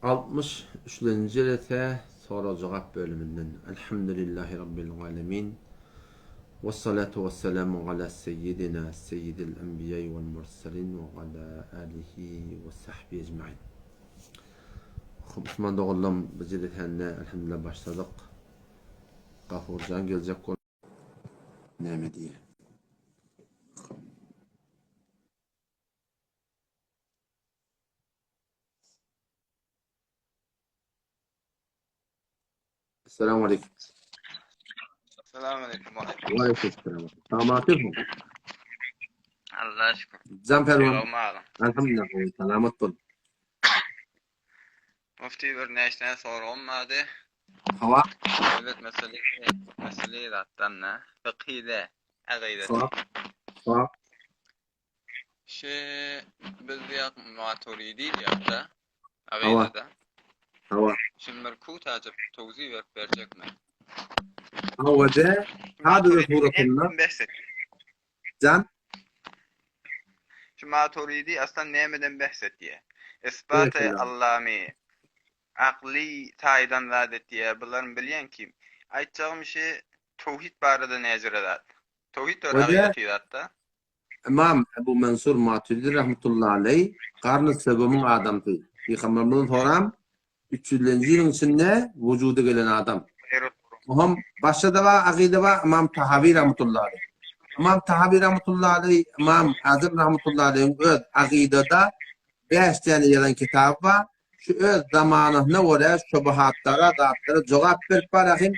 63-nji jelese sorag-jogap bölüminden. Elhamdülillahi Rabbil alemin. Wessalatu wesselamu ala seyyidina seyyidil enbiýai wel murselin we ala alihi we sahbihi ecmain. Musulman doganlarym bu jelesände elhamdülillah başladyk. Gafurjan geljek bol. Näme diýýär? Esselamu aleýkum. Esselamu aleýkum. Wa aleýkum esselam. Salamat Allah'a şükür. Jan Perwan. Elhamdülillah, salamat bol. Mufti bir näçe soragym bardy. Hawa. Evet mesele mesele zatdan da fıkhide agyda. Hawa. Hawa. Şu biz ýa Maturidi diýýär-de. Agydada. Hawa. Şimdi bir kutaja towzi berip berjekmi? Hawa de, hadi suratynda. Jan. Şu Maturidi aslan nämeden behs etýär? Isbaty Allamy akly taýdan zat etýär. Bularyn bilýän kim? Aýtjagym şi towhid barada näjüre zat? Towhid bir agydaty zatda. Ymam Ebu Mensur Maturidi rahmetullahi aleý Garny Söbemiň adamsy. Pygamberimiziň soram 300-lenji ýylyň içinde wujuda gelen adam. Oňam başda-da bar, agyda bar Ymam Tahawi rahmetullahi aleý. Ymam Tahawi rahmetullahi aleý, Ymam Azam rahmetullahi aleýiň öz agydada bäş däne ýazan kitaby bar. Şu öz zamanasyna görä şubuhatlara, zatlara jogap berip bar ahim,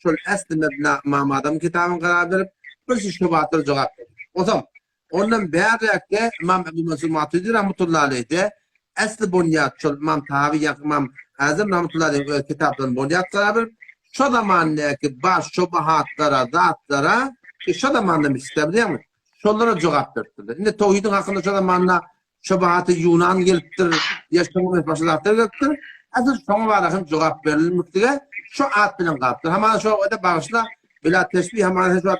şol äsli mebna Ymam Azamyň kitabyny karar berip, bir şu şubuhatlara jogap berip. Onsoň, ondan bärräkde Ymam Ebu Mansur Maturidi rahmetullahi aleýhde äsli bunýat şol Ymam Tahawi ýa Ymam Azam rahmetullahi aleýhiň öz kitaplaryny bunýat karar berip, şo zamandäki bar şubuhatlara, zatlara, ki şo zamanda misli bilýäňmi? Şolara jogap beripdirler. Indi towhidiň hakynda şo zamanda Şebahaty Ýunan gelipdir, ýa şoňa meňzeş başga zatlar gelipdir. Asyl şoňa bara hem jogap berilmeklige şu at bilen galypdyr. Hamana şo öde bagyşla, bila teşbih hamana sen şu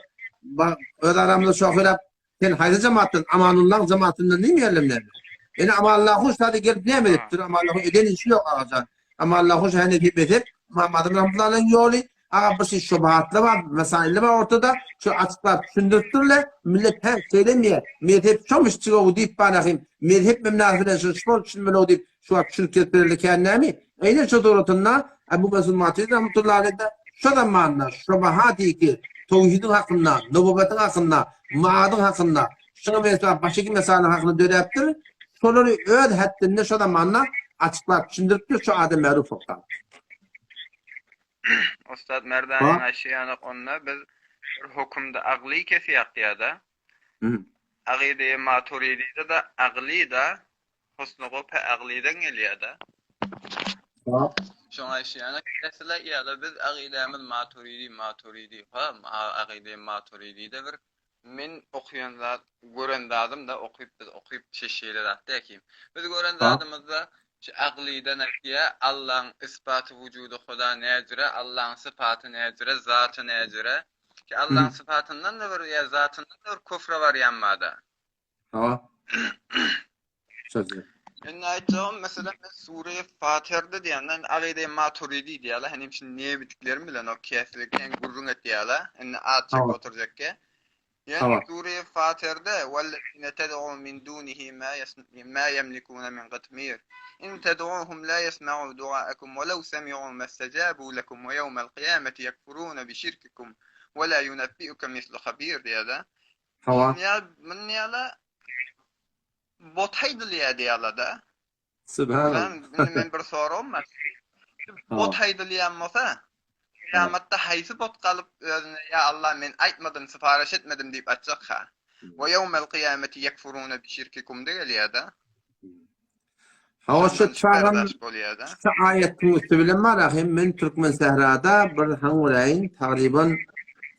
wagt öz aramyzda şo hörap sen haýsy jemaatdan, Amanullaň jemaatyndan diýme ýerlem näme? Ene Amanullah hoş sady gelip näme edipdir? Amanullah eden işi ýok agajan. Amanullah hoş Hanefi mezhep, Muhammed rahmetullahi ýoly, Aga bir şey şubahatly bar, mesailli bar ortada, şu açyklap düşündiripdirler, millet hä şeýlemiýä, mezhep şomuş çygowy diýip barahym, mezhep memnasy bilen şu şol düşünmeli diýip şu wagt düşünip gelip bereli kän nämi? Eýne şu suratynda Ebu Mesud Maturidi rahmetullahi aleyh de şo zamanda şubaha diýki towhidiň hakynda, nububetiň hakynda, maadyň hakynda, şuňa meňzeş başga mesaileriň hakynda döräpdir, şolary öz häddinde şo zamanda açyklap düşündiripdir, şu adam märuf bolupdyr. Ussat Merdanyň aýşy ýalyk onda biz bir hökümde agly kesýäk diýýärde. Agydy Maturidide-de agly-da husny gophe aglydan gelýär-de. Şoň aýşy ýalyk kesile ýa-da biz agydämiz Maturidi Maturidi ha agydy Maturidide bir Men okaýan zat, gören zadym-da okyp biz okyp şeşeýle zat däl ki. Biz gören zadymyzda şu aglydan aýtýa, Allaň isbaty wujudy Huda näjüre, Allaň sypaty näjüre, zaty näjüre. Ki Allaň sypatyndan-da bir ýa zatyndan-da bir küfre barýan bar-da. Hawa. Sözler. Indi aýtjagym, meselem, men Sure-i Faterde diýenden Agydaýy Maturidi diýýärler, henim şindi nebitdiklerini bilenok, käsirlikden gürrüň etýärler, indi at çekip oturjakka. Ýöne Sure-i Faterde, Wellezine ted'un min dunihi ma ýemlikune min gytmir. In ted'uhum la ýesma'u du'aakum we lew semi'u mestejabu lekum we ýewmel kyýameti ýekfurune bi şirkikum we la ýunebbi'uke mislu habir diýýärler. Hawa. Muny ýaly bot aýdylýar diýýärler-de. Subhanallah. Indi men bir soragym bar. Bot aýdylýan bolsa, kyýamatda haýsy bot galyp özüne ýa Allah men aýtmadym, syparyş etmedim diýip aýtjak-ha? We ýewmel kyýameti ýekfurune bi şirkikum-da gelýär-de. Hawa şu çagam şu aýatyň üsti bilen bar ahym men Türkmensährada bir haň göräýin tagryban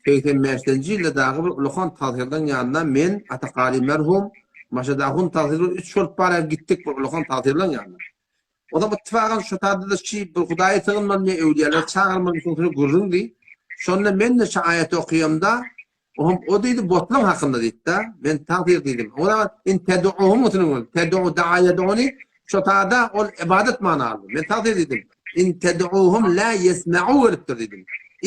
85-nji ýylda dagy bir ulakan tagsyryň ýanyna men Atakary merhum Maşat ahun tagsyr bir üç bolup barýar gitdik bir ulakan tagsyryň ýanyna. O zaman ittifakan şu taýda şu bir Hudaýa sygynmaly öwliýalar çagyrmaly şonuň gürrüňdi. Şonda men de şu aýaty okuyamda Oňam o diýdi botlaň hakynda diýdi-de. Men tagsyr diýdim. Oňa in ted'uhum otunyň. Ted'u da'a yed'uni. Şo tada ol ybadat manaly. Men tagsyr diýdim. In ted'uhum la yesma'u gelipdir diýdim.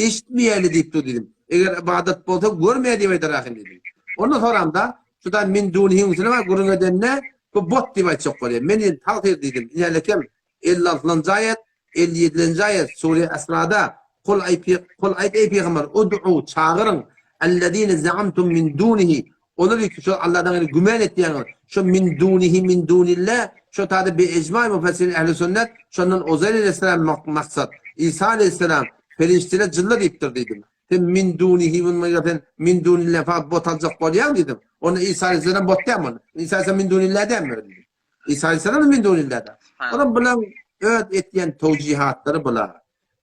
Eşitmeýärler diýip dur diýdim. Eger ybadat bolsa görmeýär diýip aýdar ahim diýdim. Ondan soramda şu da min dunihiň üstüne bar gürrüň edende bu bot diýip aýtjak bolýar. Men indi tagsyr diýdim. Inälekem 56-njy aýat, 57-nji aýat Sure Esrada Kul aý kul aýt eý pygamber ud'u çagyryň ellezine zaamtum min dunihi Olar ki şo Allahdan gaýry güman etýäňiz, şo min dunihi min dunillah, şo tada bi ijma müfessirin ehli sünnet, şondan Uzeýr aleyhisselam maksat, Isa aleyhisselam, perişdeler jynlar diýipdir diýdim. Sen min dunihi min sen min dunillah fakat bot aljak bolýaň diýdim. Onda Isa aleyhisselam bot dämi onda? Isa aleyhisselam min dunillah dämi diýdim. Isa aleyhisselam min dunillah da. Olam bulan öz etýän towjihatlary bular.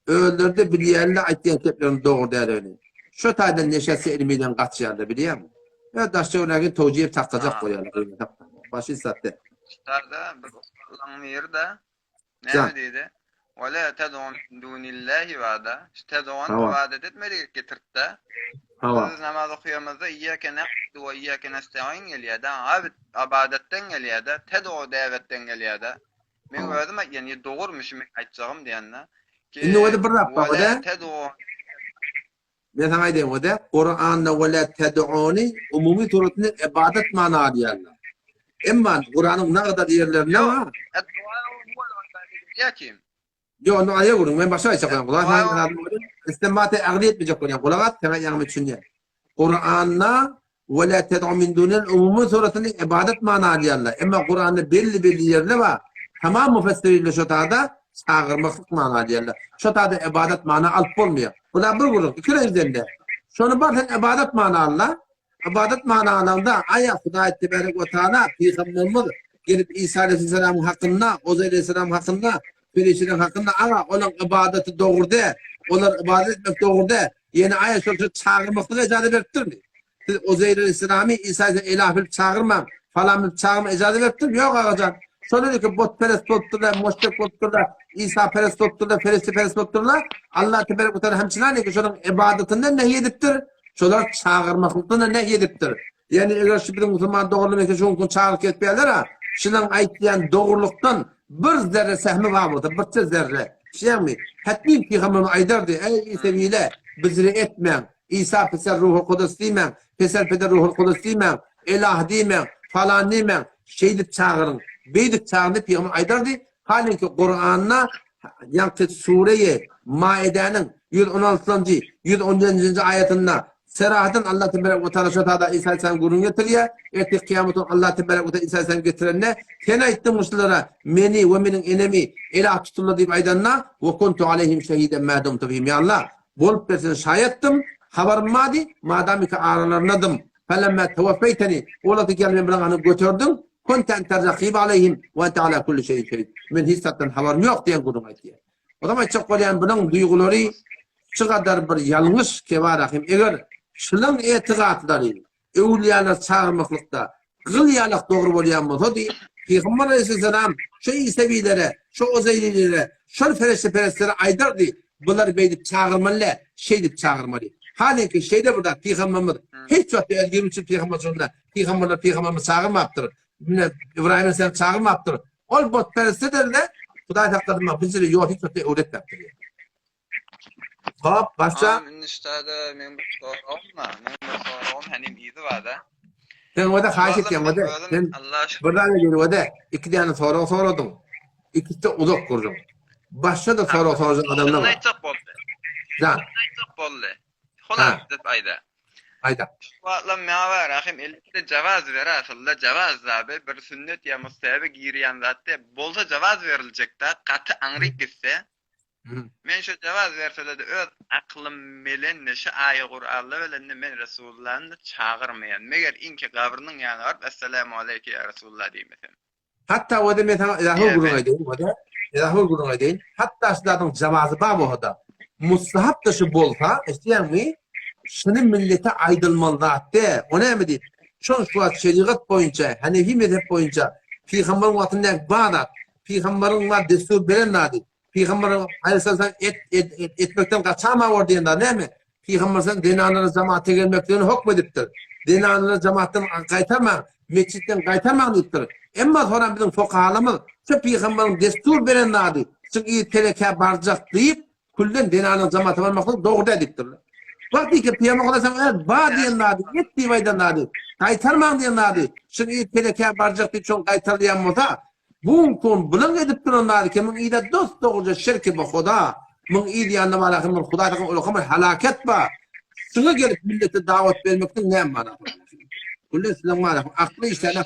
Özleri-de bilýärler aýtýan gepleriniň dogry däldigini. Şo taýdan neşesi ilmiden gaçýarlar bilýäňmi? Öz daş-töweregini towjy edip saklajak bolýarlar. Başy satdy. Şularda bir ussatlaryň biri-de näme diýdi? Ve la ted'u min dunillahi bada. Şu ted'uny ybadat etmedik getirtdi. Hawa. Biz namaz okaýamyzda iyyake na'budu we iyyake nesta'in gelýär-de. Abd ybadatdan gelýär-de, ted'u däwetden gelýär-de. Men özüm aýtýan, ýa dogrumy şu meň aýtjagym diýende. Indi o-da bir zat bar, o-da. Men saňa aýdaýyn, o-da Kuranda we la ted'uni umumy suratynda ibadat mana alýarlar. Emma Kuranyň nagadar ýerlerinde bar. Ýok, onda aýa görüň, men başga aýtjak bolýan. Gulak as, istemate agly etmejek bolýan. Gulak as, saňa ýaňy düşünýän. Kuranda We la ted'u min dunil umumy suratynda ybadat mana alýarlar. Emma Kuranda belli-belli ýerler bar. Tamam müfessirinler şo tada çagyrmaklyk mana alýarlar. Şo tada ybadat mana alyp bolmaýar. Bular bir gürrüň. Ikilenjiden-de, şony bar sen ybadat mana al-da. Ybadat mana alaňda, aýa Hudaý tebarek we taala pygamberimiz gelip Isa aleyhisselamyň hakynda, Ozeýr aleyhisselamyň hakynda, perişdeleň hakynda aga olaň ybadaty dogry däl. Olar ybadat etmek dogry däl. Ýene aýa şol şu çagyrmaklyga ijaza beripdirmi? Siz Uzeýr aleyhisselamy Isa aleyhisselam ilah bilip çagyrmaň, falan bilip çagyrmaň ijaza beripdirmi? Ýok agajan. Şolar ýeke botperest bolupdyrlar, muşrik bolupdyrlar, Isa perest bolupdyrlar, perişde perest bolupdyrlar. Allah tebarek we taala hemçinan ýeke şolaryň ybadatyndan nehy edipdir, şolar çagyrmaklykdan da nehy edipdir. Ýani eger şu biziň musulman doganlarymyz şu gün çagyryp ketýärler-a, şularyň aýtýan dogrulykdan bir zerre sehmi bar bolsa, birçe zerre, Düşýäňmi? Hetmin pygamberimiz aýdardy, Eý isewile, bizri etmäň, Isa piser Ruhul Kudus diýmäň, peser peder Ruhul Kudus diýmäň, Elah diýmäň, falan diýmäň, şeýdip çagyryň, beýdip çagyryň diýip pygamber aýdardy. Halinki Kuranda ýaňky sureýi Maidäniň 116-njy, 117-nji aýatynda Serahadan Allah tebarek we taala şo tada Isa aleyhisselam gürrüň getirýär. Ertir kyýamat güni Allah tebarek we taala Isa aleyhisselam getirende, sen aýtdyň muşlara meni we meniň enemi ilah tutdular diýip aýdanda, we kuntu aleyhim şehiden ma dumtu fihim. Ýa Allah, bolup bersin şaýatdym, habarym bardy, madamiki aralarynadym. Felemma tewaffeýteni, ol wagty gel men bilen gany göterdiň, kunte enter rakibe aleyhim we ente ala kulli şeýin şehid. Men hiç zatdan habarym ýok diýen gürrüň aýtýar. O zaman aýtjak bolýan bunuň duýgulary şu gadar bir ýalňyş kebarahim. Eger şunuň etigatlary öwülýalar çagyrmaklykda gyl ýalak dogry bolýan bolsady, Pygamber aleyhisselam şu isewilere, şu ozeýlilere, şol fereşteperestlere aýdardy, bulary beýdip çagyrmaly däl, şeýdip çagyrmaly. Halinki şeýle bir zat Pygamberimiz hiç wagt öz 23 ýyl pygamber şonda pygamberler pygamberimizi çagyrmapdyr. Ibrahim aleyhisselam çagyrmapdyr. Ol butperestdir-de, Hudaý saklasyn, maňa bu jüre ýol hiç wagtda öwretmäpdir. Hop, başla. Agam indi ştada meň bir soragym bar. Meň bir soragym henim yzy bar-da. Sen o-da haýyş etýän o-da. Sen bir zada gel o-da. Iki däne sorag soradyň. Ikisi-de uzak gürrüň. Başga-da sorag sorajak adamlar bar. Aýtjak boldy. Jan. Aýtjak boldy. Hulas diýip aýda. Aýda. Şu wagtlam maňa bar ahim elbetde jawaz ber asylda jawaz zaby bir sünnet ýa mustahabe girýän zat däl bolsa jawaz beriljekda gaty aňryk gitse men şu jawaz berselede öz aklym bilen şu aýa Kuranda bilen men Resulullany çagyrmaýan meger iňki gabrynyň ýanyna baryp Essalamu aleýke ýa Resulullah diýmesem. Hatda o-da men saňa yzahy bir gürrüň aýdaýyn, o-da yzahy bir gürrüň aýdaýyn. Hatda şu zadyň jawazy bar bolsa-da, mustahap-da şu bolsa, eşidýäňmi, şuny millete aýdylmaly zat däl. O näme diýip, şol şu wagt şerigat boýunça, hanefi mezhep boýunça pygamberiň wagtynda bar zat, pygamberiň bar dessur beren zady, Pygamber aleyhisselam et, et, et, etmekden gaçama bor diýen zat näme? Pygamber sen zenanlara jamaata gelmeklerini hokm edipdir. Zenanlara jamaatdan gaýtarmaň, metjitden gaýtarmaň diýipdir. Emma soran biziň fukahalarymyz. Şu pygamberiň destur beren zady, şu yz telekä barjak diýip, külden zenanyň jamata barmaklygy dogry däl diýipdirler. Wagt diýip pygamber Hudaý öz ba diýen zady, et diýip aýdan zady, gaýtarmaň diýen zady, şu yz telekä barjak diýip şoň gaýtarylýan bolsa, bu kun bulan edip duran zady kimiň yza dost dogruja şirki bu Huda, muň yz ýanynda bar ahim bir Hudaý tarapyndan ulakan bir halaket bar. Şuňa gelip millete dawat bermekden näme manasy bar? Külden siziň bar akly işlän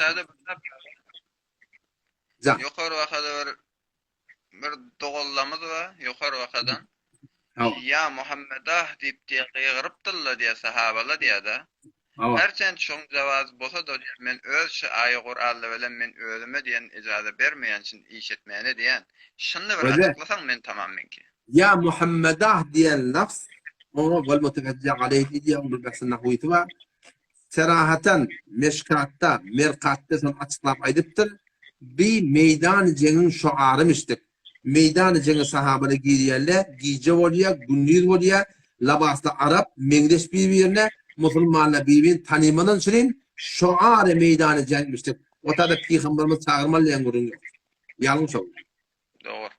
Jan. Ýokary bahada bir bir doganlamyz bar, ýokary bahadan. Ýa Muhammedah diýip diýe gygyrypdyrlar diýe sahabalar diýe-de. Her çent şoň jawaz bolsa-da diýe men öz şu aýy Kuranda bilen men özüme diýen ijaza bermeýän şin iş etmäne diýen. Şuny bir açyklasaň men tamam meňki. Ýa Muhammedah diýen lafz oňa wal mutefejja aleýh diýýär, oň bir bähsi nahwysy bar. Serahatan Meşkatda, Merkatda şony açyklap aýdypdyr, Bi meýdany jeňiň şoarymyşdyk. Meýdany jeňe sahabalar girýärler, gije bolýar, gündiz bolýar, labasly arap meňzeş bir-birine, musulmanlar bir-birini tanymadan çürin şoary meýdany jeňmişdik. O taýda pygamberimiz çagyrmaly diýen gürrüň ýok. Ýalňyş ol. Dogry.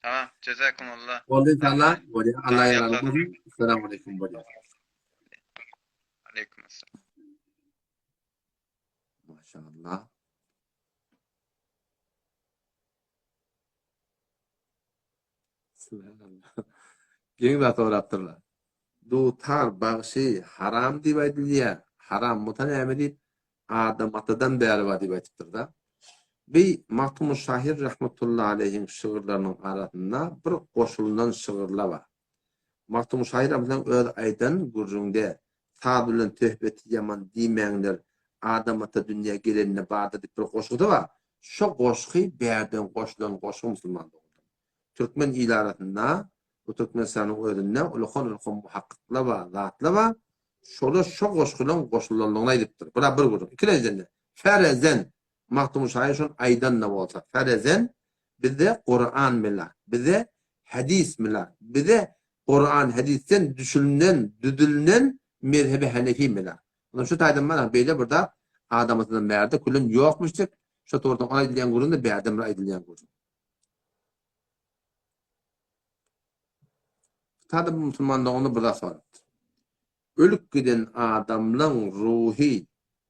Tamam. Jezakumullah. Boldy inşallah. Bolýar. Allah ýaraly bolsun. Esselamu aleýkum bolýar. Aleýkum esselam. Maşallah. Subhanallah. Geň zat sorapdyrlar. Dutar bagşy haram diýip aýdylýar. Haram muta näme diýip Adam atadan bäri bar diýip aýdypdyr-da. Bi Magtymguly şahyr rahmetullahi aleýhiň şygyrlarynyň arasynda bir goşulynan şygyrlar bar. Magtymguly şahyr amysynyň özi aýdan gürrüňde, Saz bilen söhbeti ýaman diýmäňler, Adam ata dünýä geleninde bardyr diýip bir goşgusy bar. Şo goşgy bärden goşulan goşgy musulman dogrudan. Türkmen il arasynda bu Türkmenistanyň özünde ulakan-ulakan muhakkyklar bar, zatlar bar. Şolar şo goşgulaň goşulanlygyny aýdypdyr. Bula bir gürrüň. Ikilenjiden-de, ferezen, Magtymguly şahyr şony aýdan-da bolsa, ferezen, bize Kuran milak, bize hadis milak, bize Kuran hadisden düşülinen, düzülinen mezhebi hanefi milak. Ondan şu taýdan mana beýle bir zat adamysydan bärde küllen ýokmuşdyk. Şo tordan ol aýdylýan gürrüň-de bärden bir aýdylýan gürrüň. Talyp musulman dogany bir zat sorapdyr. Ölüp giden adamlaň ruhy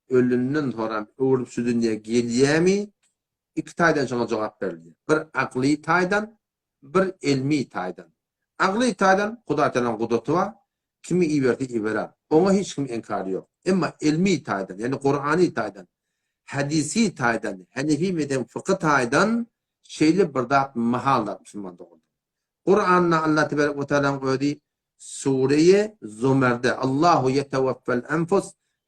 ölünden soram öwrülip şu dünýä gelýämi? Iki taýdan şoňa jogap berilýär. Bir akly taýdan, bir elmi taýdan. Akly taýdan Hudaý Tagalaň gudraty bar, kimi iberse iberer. Oňa hiç kimiň inkary ýok. Emma elmi taýdan, ýagny Kurany taýdan, hadisi taýdan, Hanefi mezhebiň fykhy taýdan Şeýle bir zat mahal zat musulman doganlar. Kuranda Allah tebarek we taalaň özi Sureýe Zumerde Allahu ýetewaffel enfus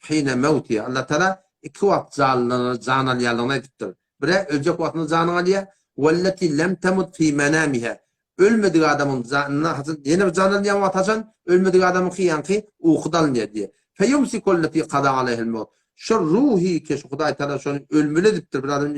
hine mewtiha Allah taala iki wagt janlylary jan alýanlygyny aýdypdyr. Birä öljek wagtynda janyny alýar, welleti lem temut fi menamiha ölmedik adamyň janyna haçan ýene bir jan alynýan wagt haçan ölmedik adamyňky ýaňky ukuda alynýar diýýär. Feýumsikulleti kada aleýhil mewt şo ruhy ki şu Hudaý taala şony ölmeli edipdir bir adam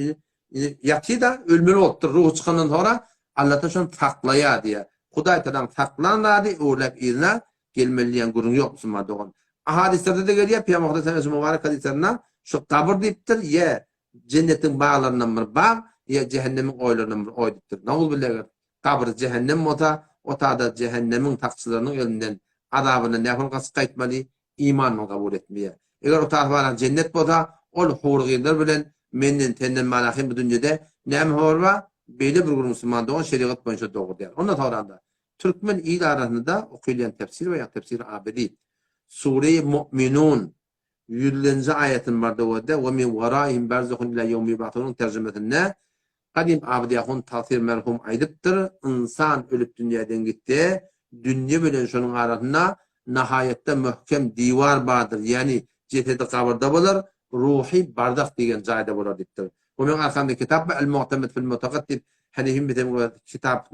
Ýatyda ölmeli bolupdyr, ruhy çykandan soňra Allatala şony saklaýar diýýär. Hudaý tagalaň saklan zady öwrüläp yzyna gelmeli diýen gürrüň ýok musulman dogan. Ahadyslarda-da gelýär, Pygamber Hudaý tagala mübarek hadyslarynda şu gabyr diýipdir, ýa jennetiň baglaryndan bir bag, ýa jähennemiň oýlaryndan bir oý diýipdir. Nauzubilla eger gabyr jähennem bolsa, o tada jähennemiň sakçylarynyň elinden azabyndan nähili gaçyp gaýtmaly, imanyny kabul etmeýär. Eger o taryp jennet bolsa, ol hur-gyzlar bilen menden, senden malahym bu dünýede näme habar bar? Beýle bir gürrüň musulman dogan şerigat boýunça dogry däl. Ondan soranda, türkmen il arasynda okylýan tefsir bar, ýa tefsir Abedi. Sure-i Mu'minun ýüzlenji aýatyny barda görde, we min waraihim berzahun ila ýewmi ýub'asunyň terjimesinde Gadym Abydy ahun tagsyr merhum aýdypdyr, Ynsan ölüp dünýäden gitse, dünýe bilen şonuň arasynda nahaýatda möhkem diwar bardyr, ýagny jesedi gabyrda bolar, ruhy barzah diýen jaýda bolar diýipdir. Bu meň arkamda kitap bar, El-Mu'temed fil-Mu'taqad diýip, Hanefi mezhebiň öz kitap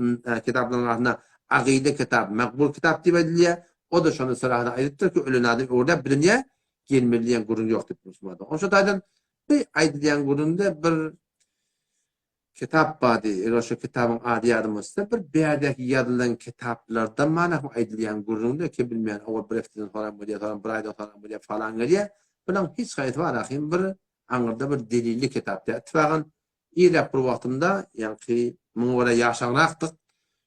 kitaplarynyň arasynda agyda kitap, makbul kitap diýip aýdylýar. O-da şony sarahadan aýdypdyr ki, ölen adam öwrüläp bu dünýä gelmeli diýen gürrüň ýok diýipdir musulmanlar. Onşa taýdan Bu aýdylýan gürrüňde bir kitap bardy. Eger şo kitabyň ady ýadyma düşse, bir bärdäki ýazylan kitaplarda mana bu aýdylýan gürrüňde kim bilmeýän owal bir hefteden soram bolýar, soram bir aýdan soram bolýar falan gelýär. Bulaň hiç haýsy bar ahym bir aňyrda bir delilli kitap däl. Ittifagan. Irräk bir wagtymda, ýaňky muňa görä ýaşagrakdyk.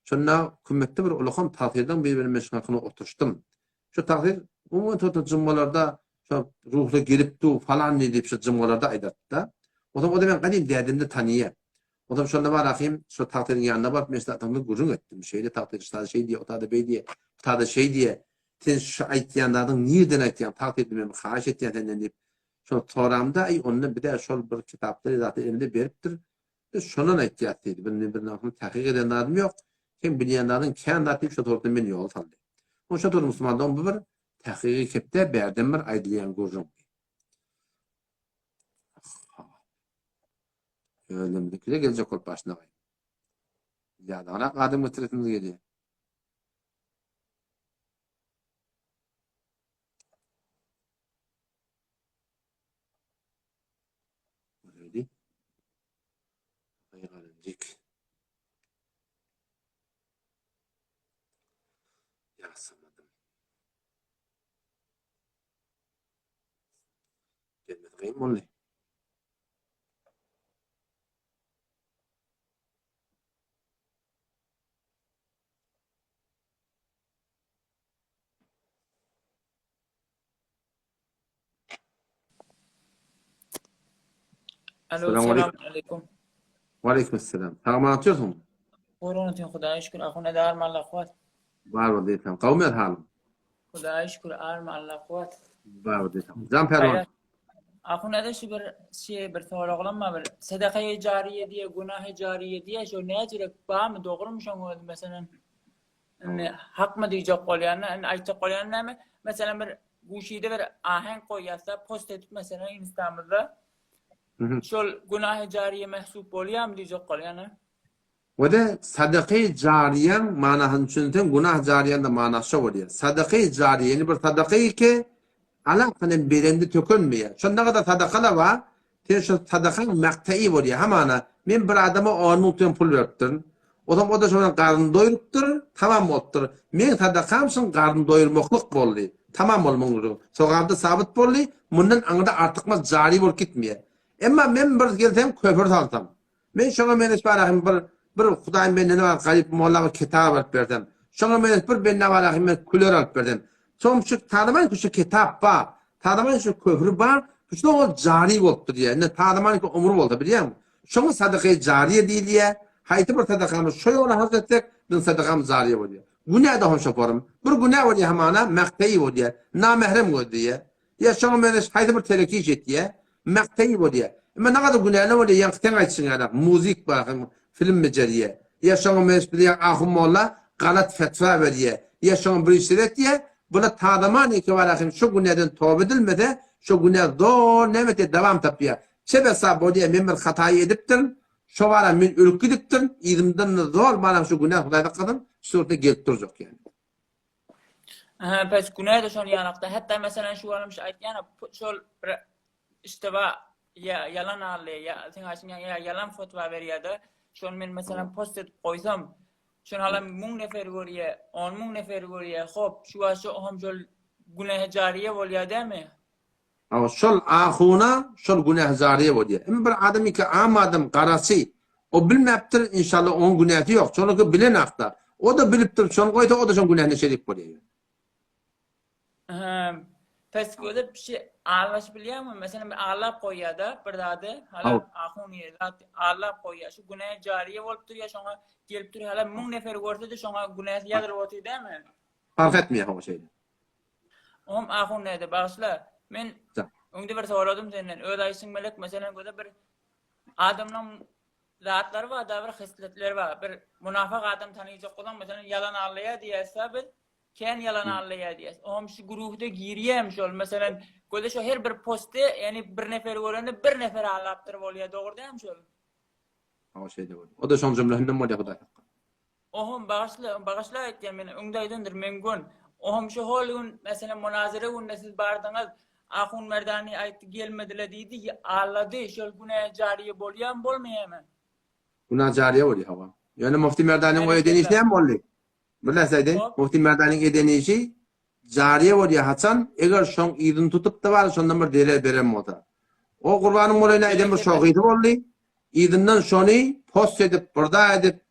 Şonda kümmetde bir ulakan tagtyrdan biri bilen men şuň hakynda oturyşdym. Şu tagtyr umuman tota jumgalarda şo ruhly gelip dur falan diýip şu jumgalarda aýdardy-da. Onsoň o-da men gadym dädemde tanyýar. Onsoň şonda bar ahym şo tagtyryň ýanyna baryp men şu tagtyrdan gürrüň etdim. Şeýle tagtyr şu şeý diýýär, o tada beý diýýär, bu tada şeý diýýär. Sen şu aýtýan zadyň nirden aýtýaň tagtyr men haýyş etýän senden diýip Şol soramda, aý, onda biz-ä şol bir kitapda zat elimize beripdir. Biz şondan aýtýas diýdi. Bir men bir nahny takyk eden zadym ýok. Seň bilýän zadyň kän zat diýip şo torda meni ýola saldy. Oň şo tor musulmandan bu bir takygy kepde bärden bir aýdylýan gürrüň. Özlerimiziňkide geljek bolup başyna gaý. Ýadagyrak adam getiresimiz gelýär. Göreli. Gaýgalyjyk. Ýasamadım. Gelmedi kyn boldy. Alo, salam aleykum. Wa aleykum assalam. Sagman otyrsyň? Buyurun otyň, Hudaýa şükür, ahun ede arma Allah kuwat. Bar bol diýsem. Gowmy halyň? Hudaýa şükür, arma Allah kuwat. Bar bol diýsem. Jan Pälwan. Ahun ede şu bir şey bir soraglam bar bir. Sadakaýy jariýe diýe, günahy jariýe diýe, şo näjirek barmy, dogrumy şoň özi meselem? Indi hakmy diýjek bolýan-da, indi aýtjak bolýan näme? Meselem bir guşide bir aheňk goýýas-da, post edip meselem instamyzda. Şol günahy jariýe mehsup bolýarmy diýjek bolýan-a. Wede sadaky jariýaň manasyny düşünseň günah jariýaň-da manasy şo bolýar. Sadaky jariýe ýagny bir sadaky ki alakanem berende tökenmeýär. Şonda gadar sadaka-la bar, Sen şo sadakaň maktai bolýar. Hamana, men bir adama on müň tm pul beripdirin. Onsoň o-da şo bilen garnyny doýrupdyr, tamam bolupdyr. Meň sadakam şuň garnyny doýurmaklyk boldy. Tamam boldy muň gürrüňi. Sogap-da sabyt boldy, mundan aňyrda artykmaç jary bolup gitmeýär. Emma men bir gelsem köpür salsam. Men şoňa meňzeş bar ahym bir bir Hudaýyň bendene bar garyp molla bir kitap alyp bersem. Şoňa meňzeş bir bende bar ahym men küler alyp bersem. Soň şu tanaman ki şu kitap bar. Tanaman şu köpri bar. Şuna ol jary bolupdyr diýýär. Indi tanaman ki ömür bolsa bilýäňmi? Şoňa sadaka jariýe diýilýär. Haýsy bir sadakamy şo ýola harç etsek, biziň sadakamyz jariýe bolýar. Günä-de hon şoparym. Bir günä bolýar hamana mähteýi bolýar. Namährem gözleýär. Ýa şoňa meňzeş haýsy bir teleki iş etýär. Mähteýi bolýar. Emma nagada günäli bolýar, ýaňky seň aýdyşyň ýaly muzik bar, film bejerýär. Ýa şoňa meňzeş bize ýaňky ahun molla galat fetwa berýär. Ýa şoňa bir işler etýär. Bular tazaman eke bar ahim şu günäden toba edilmese, şo günä zor näme etýär dawam tapýar. Çebesa bolýar men bir hataýy edipdirin, şo bara men ölüp gidipdirin, yzymdan-da zor baram şu günä Hudaý saklasyn, şu suratda gelip durjak ýaly. Aha, pes günä-de şony ýalakda. Hatda meselem şu alym şu aýtýan şol bir işteba ýa ýalan aldy, ýa sen aýtýan ýa ýalan fotwa berýär-de. Şony men meselem post edip goýsam, şony halam 1000 nefer görýär, 10000 nefer görýär. Hop, şu wagt şo hem şol günähe jariýe bolýar dämi? Hawa, şol ahuna şol günähi jariýe bolýar. Emma bir adam iki am adam garaçy, o bilmäpdir, inşallah onuň günäsi ýok. Şonuňky bilen hakda. O-da bilipdir, şony goýsa o-da şoň günähine şerik bolýar. Hä, pes gözüp bir şey allaşyp bilýärmi? Meselem bir allap goýýar-da bir zady, hala ahun ýa zat allap goýýar. Şu günä jariýe bolup durýar, şoňa gelip durýar. Hala 1000 nefer görse-de şoňa günäsi ýazylyp otyr dämi? Parh etmeýär hawa şeýle. Oňam ahun näde bagyşla. Men öňde bir soradym senden. Öz aýşyň melek meselem göze bir adamlaň zatlary bar da bir hysletleri bar. Bir munafak adam tanyjak bolsaň meselem ýalan allaýar diýýäs biz. Kän ýalan allaýar diýýäs. Oňam şu guruhda girýämi şol meselem göze şo her bir posty ýani bir nefer görende bir nefer allapdyr bolýar dogry dämi şol? Hawa şeýle bolýar. O da şoň jümlesinden bolýar Hudaý hakka. Ohom bagyşla bagyşla aýtýan men öňde aýdandyr men gün ohom şu hol gün meselem munazara günde siz bardyňyz Ahun Merdani aýtdy gelmedile diýdi allady şol günä jariýe bolýamy bolmaýamy. Günä jariýe bolýar hawa. Ýöne Mufti Merdaniň o eden işi näme boldy? Bir näse aýdaýyn. Mufti Merdaniň eden işi jariýe bolýar haçan eger şoň yzyny tutup-da bar şondan bir zelel beren bolsa. O gurbanyň bolaýyn aýdan bir şohysy boldy. Yzyndan şony post edip, burda edip,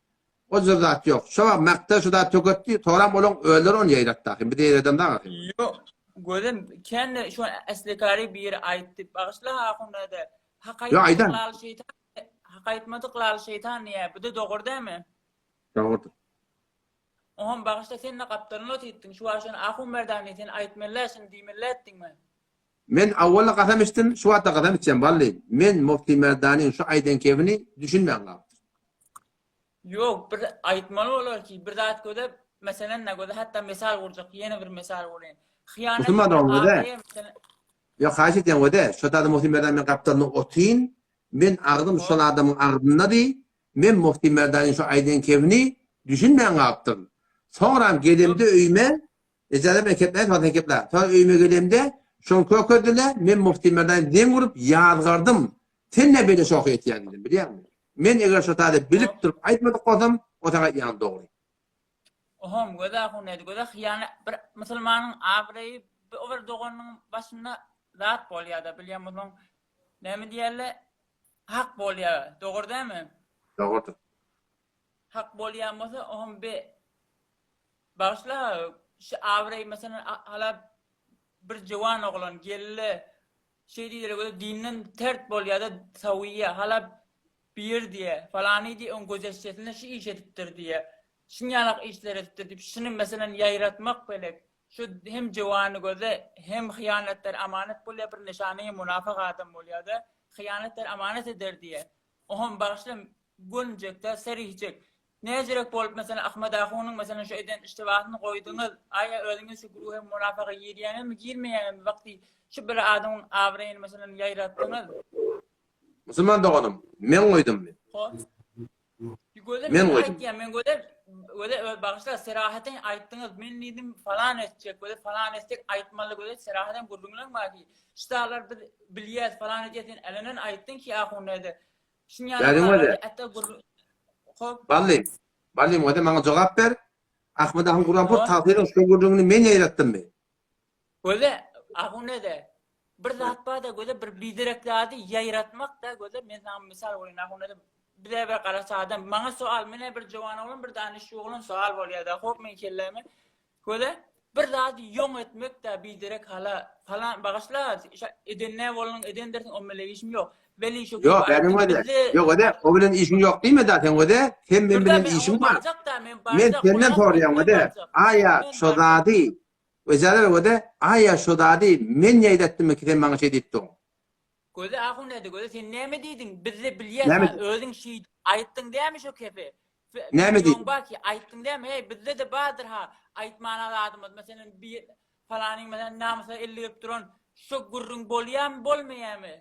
o jür zat ýok. Şo wagt makda şu zat töketdi, soram olaň özleri ony ýaýratdy ahym. Biz ýaýradamzak ahym. Ýok, gözem kände şo eslikary biri aýtdy. Bagyşla ahun-da. Hak Ýok, aýdan. aýtmadyk lal şeýtan, hak aýtmadyk lal şeýtan diýýär. Bu-da dogry dälmi? Dogrudyr. Oňam bagyşla sen-de gapdalyna otytdyň. Şu wagt şony ahun merdany sen aýtmaly-dä, şuny diýmeli-dä etdiňmi? Men awwalda kasam içdim, şu wagtda kasam içýän bally. Men Mufti Merdanyň şu aýdan kebini düşünmän galypdyryn. Ýok, bir aýtmaly bolar ki, bir zat göze, meselen, na göze hatda mesal gurjak, ýene bir mesal guraýyn. Hyýanat Musulman eden dogan göze. abraýa meselen. Ýok, haýyş edýän göze, şo zady Mufti Merdan men gapdalynda otyryn, men agzym şol adamyň agzyndady, men Mufti Merdanyň şu aýdan kebini düşünmän galypdyryn. Soňram gelemde öýüme, Ejaza men kepläýin, soň sen keplä. Soň öýüme gelemde, şoň kökezdiler, men Mufti Merdany zeň urup ýazgardym. Sen nä beýle şohy etýäň diýdim, bilýäňmi? Men eger şo zady bilip durup aýtmadyk bolsam, o saňa aýtýanym dogry. Ohom, göze ahun nädi, göze hyýana bir musulmanyň abraýy o bir doganynyň başynda zat bolýada, bilýän bolsaň, näme diýerler, hak bolýa, dogry dälmi? Dogrudyr. Hak bolýan bolsa, ohom be Bagyşla şu abraý meselem hala bir jowan oglan gelle şeý diýdiler göze dinden tert bolýada sawiýa hala bir diýe falany diýe oň gözeşçesinde şu iş edipdir diýe şunýalak işler edipdir diýip şuny meselem ýaýratmak belek şu hem jowany göze hem hyýanatlar amanat bolýa bir nyşany munafyk adam bolýada hyýanatlar amanat eder diýe Oham bagyşla görünjekdä serihjek. Näjerek bolup meselem Ahmet ahunyň meselem şu eden iştibasyny goýduňyz aýa özüňiz şu güruhe munafyga girýäňizmi girmeýäňizmi wagty şu bir adamyň abraýyny meselem ýaýratdyňyz. Musulman doganym men goýdummy? Hop. Gözel Men men goýdum. aýtýan men gözel gözel öz bagyşla serahaten aýtdyňyz men diýdim falan etjek gözel falan etjek aýtmaly gözel serahaten gürrüňleň bar ki ştalar biz bilýäs falan edýäs sen elenen aýtdyň ki ahun näde şun ýaly Bäriň zatlar göze. ätde gürrüň hop Bally, Ballym göze maňa jogap ber. Ahmet ahun Gurbanpur Hop. tagsyryň şu gürrüňini men ýaýratdymmy? Göze ahun näde Bir zat barda göze bir biderek zady ýaýratmak da göze men saňa mysal goýaýyn ahun näde bize bir garaç adam maňa soal menä bir jowan oglan bir danyş oglan soal bolýada hop men kelläme göze bir zady ýoň etmek da biderek hala falan bagyşla eden nä bolanyň edendirsiň o mele işim ýok weli şu Ýok bäriň göze ýok göze o bilen işiň ýok diýme da sen göze sen men bilen işiň bar men senden soraýan göze aýa şo zady Ejaza ber göze, aýa şo zady men ýaýdatdymmy ki sen maňa şeý diýip durň. Göze ahun näde göze sen näme diýdiň bizde bilýäs Näme ha özüň şeý aýtdyň dämi şo kepe Näme diýdim? Videoň bar ki aýtdyň dämi heý bizde-de bardyr ha aýtmana zadymyz meselem bir falanyň meselem namysa el degirip duran şo gürrüň bolýamy bolmaýamy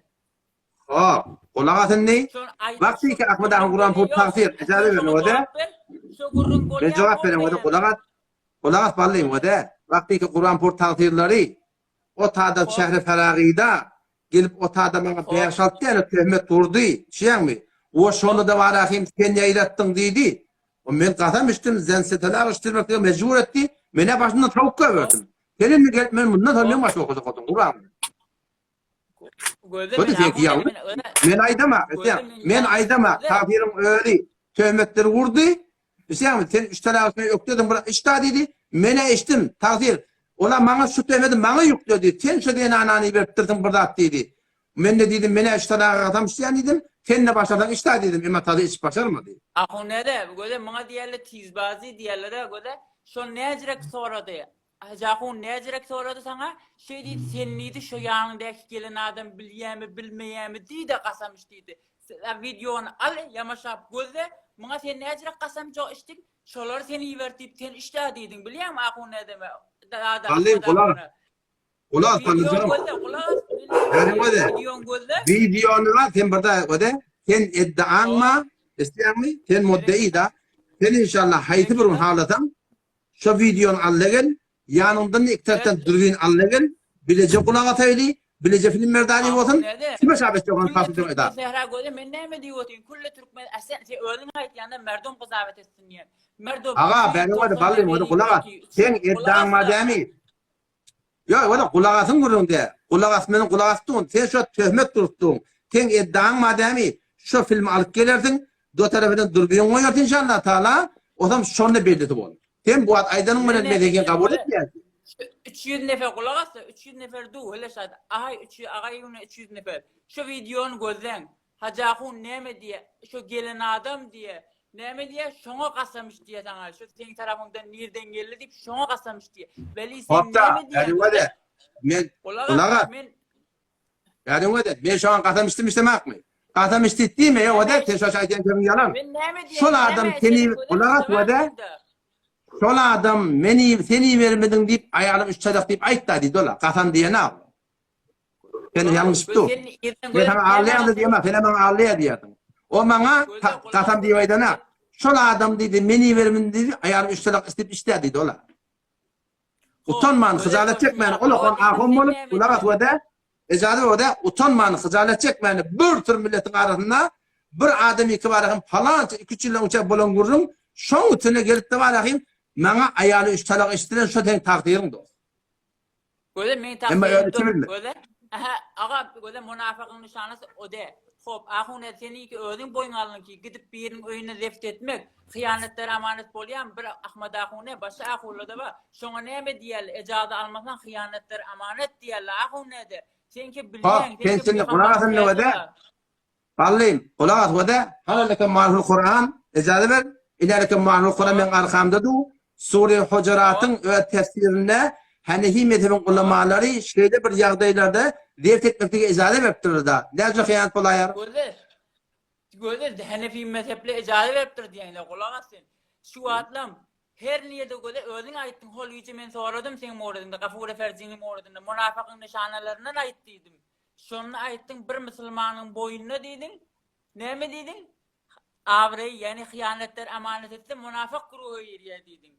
Hop, gulak as indi. Şony aýt Wagty şo ki Ahmet gürrüň ahun Guranpur ýok tagsyr ejaza sen ber şoňa göze. jogap ber şo gürrüň Men bolýamy jogap berem göze bolmaýamy gulak as. Gulak as ballym göze. Wagty ki Guranpur tagsyrlary o tada Hop. şähri Faragyda gelip o tada maňa Hop. bäş-alty däne töhmet urdy. Düşýäňmi? O Hop. şonda-da barahym sen ýaýratdyň diýdi. O men kasam içdim, zense talak içdirmeklige mejbur etdi. Men-ä başyndan sowuk Hop. goýberdim. Sen indi gelip men mundan soň Hop. meň başyma okajak bolduň, Guran. Göze Göze men seňki ahun ýalňyş. men öne Men aýdama, göze sen, men men ýalňyş aýdama, göze. kafiriň özi töhmetleri urdy. Bilseňmi, sen üç talagyny ökdediň, bir iç da diýdi. Men-ä içdim, tagsyr. Ola maňa şu töhmeti maňa ýükledi. Sen şu zenanany beripdirsiň bir zat diýdi. Men-de diýdim, men-ä üç talaga kasam içýän diýdim. Sen-de başarsaň iç da diýdim. Emma tazy içip başarmady. Ahun näde, göze muňa diýerler tizbazy diýerler-ä göze. Şol näjirek sorady. Hajy ahun näjirek sorady saňa, şeý diýdi, sen diýdi, şo ýanyňdaky gelen adam bilýämi, bilmeýämi diýdi, kasam iç diýdi. Sen wideony al, ýamaşap gözle, muňa sen näjirek kasam jo içdiň, şolary sen iber diýip, sen içdä diýdiň, bilýäňmi ahun nädeme, dada, Bally, Ahmet gulak, ahuna. gulak, Wideony Ballyjan. gözle, gulak as, Bäriň göze. wideony gözle. Wideony al, sen bir da göze, sen eddiaň ma, isleýäňmi? Sen muddei da. Sen inşallah haýsy bir gün halasaň, Şo wideony alla gel, ýanyňdan iki tarapdan dürbin alla gel, bileje gulak asaýly, bileje film merdani bolsun, kime şap etjek ony Külle tapyp türkmen eda. Sähra göze men näme diýip otyryn külle türkmen a sen sen özüň aýtýanda merdum gyzawet etsin diýen. Merdum Aga bäri wada ballym wada gulak as. Seň eddaň bar dämi? Ýok wada gulak asyň gürrüňde. Gulak as meniň gulak asdyň. Sen şo töhmet durupdyň. Seň eddaň bar dämi? Şo filmi alyp gelersiň, do tarapydan dürbüň goýarsyň inşallah taala, osam şonda bellisi bolar. Sen bu wagt aýdanyň bilen men seni kabul etmeýän. 300 nefer gulak assa, 300 nefer du, hele şat. Ahay 300 agay ýüne 300 nefer. Şu wideony gözläň. Hajy ahun näme diýýä? Şu gelen adam diýýä. Näme diýýä? Şoňa kasam iç diýýä saňa. Şu seň tarapyňdan nirden geldi diýip şoňa kasam iç diýýä. Weli sen näme diýýäň? Men gulak as. Men Ýadyňa öde, men şoňa kasam içdim içdemakmy? Kasam içdi diýme, ýok öde, sen şoça aýdýan sözüň ýalan. Men näme diýýän? Şol adam seni gulak as öde. Şol adam meni sen ibermediň diýip aýalym üç çadak diýip aýtda diýdi ola. Kasam diýen aw. Sen ýalňyşyp dur. Men saňa alýan diýme, sen maňa alýa diýýärsiň. O maňa kasam diýip aýdana. Şol adam diýdi, meni ibermediň diýdi, aýalym üç çadak içdi içdä diýdi ola. Utanman, hyjalat çekmän, ol okan ahun bolup, gulak as we-de, ejaza ber we-de, utanman, hyjalat çekmän, bir tür milletiň arasynda bir adam iki barahym palança iki-üç ýyldan öňçä bolan gürrüň, şoň üstüne gelip-de barahym, maňa aýaly üç talak eşitdiren şo seň tagsyryň dost. Göze meň tagsyryň dur, göze. Ähä, aga, göze munafygyň nyşanasy o däl. Hop, ahun el seniňki özüň boýun aldyň ki, gidip biriniň öýünde zeft etmek, hyýanatlar amanat bolýamy, bir Ahmad ahun-e, başga ahunlar-da bar, şoňa näme diýerler, ejaza almasaň hyýanatlar amanat diýerler, ahun näde, seňki bilýäň, seňki sen gulak as indi wede, Ballym, gulak as wede, halaleke marhul Kuran, ejaza ber, ilereke marhul Kuran meň arkamda du, Sure Hujuratyň öz tefsirinde Hanefi mezhebiň ulamalary şeýle bir ýagdaýlarda zeft etmeklige ejaza beripdirler-da. Näce hyýanat bolaýar? Gözel. Gözel Hanefi mezhepli ejaza beripdir diýýäňler, gulak as sen. Şu wagtlam her nirde gözel özüň aýtdyň, hol gije men soradym seň mowrudyňda, Gafur Eferjiniň mowrudynda, munafygyň nyşanalaryndan aýt diýdim. Şonda aýtdyň bir musulmanyň boýnuna diýdiň, näme diýdiň? Abraý, ýagny hyýanatlar amanat etse, munafyk güruha girýär diýdiň.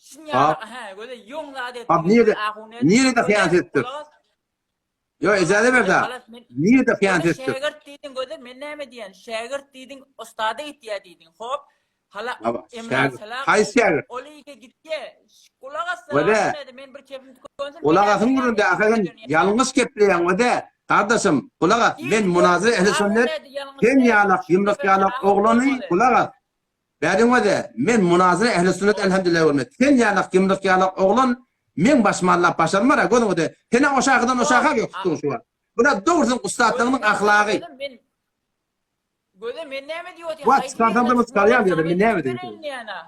Şun ýaly, hä, göze ýoň zat etdiň. Hap, nirede, nirede hyýanat etdik? Ýo, ejaza ber da. Nirede hyýanat etdik? Şägirt diýdiň, göze, men näme diýen? Şägirt diýdiň, ustada gitýär diýdiň. Hop, hala Emrah Salah. Haýsy şägirt? Ol ýeke gitýär. Gulak assaň, men bir kepim tükensin. Gulak asyň gürrüňde, ahyr sen ýalňyş gepleýäň, wede. Gardaşym, gulak as, men munazir ehli sünnet, sen ýalak, ýumruk ýalak oglany, gulak as. Bäriň wede, men munazir ehli sünnet elhamdülillah görmet. Sen ýalak, ýumruk ýalak oglan, meň başymy allap başarmar-a, gözüň wede. Sen-ä o şahadan o şaha göküpdiň şu wagt. Bu-da dogrusyň ussatlygynyň ahlagy. Göze men näme diýip otyryn? Wah, çykarsam da çykarýan diýdim, men näme diýip.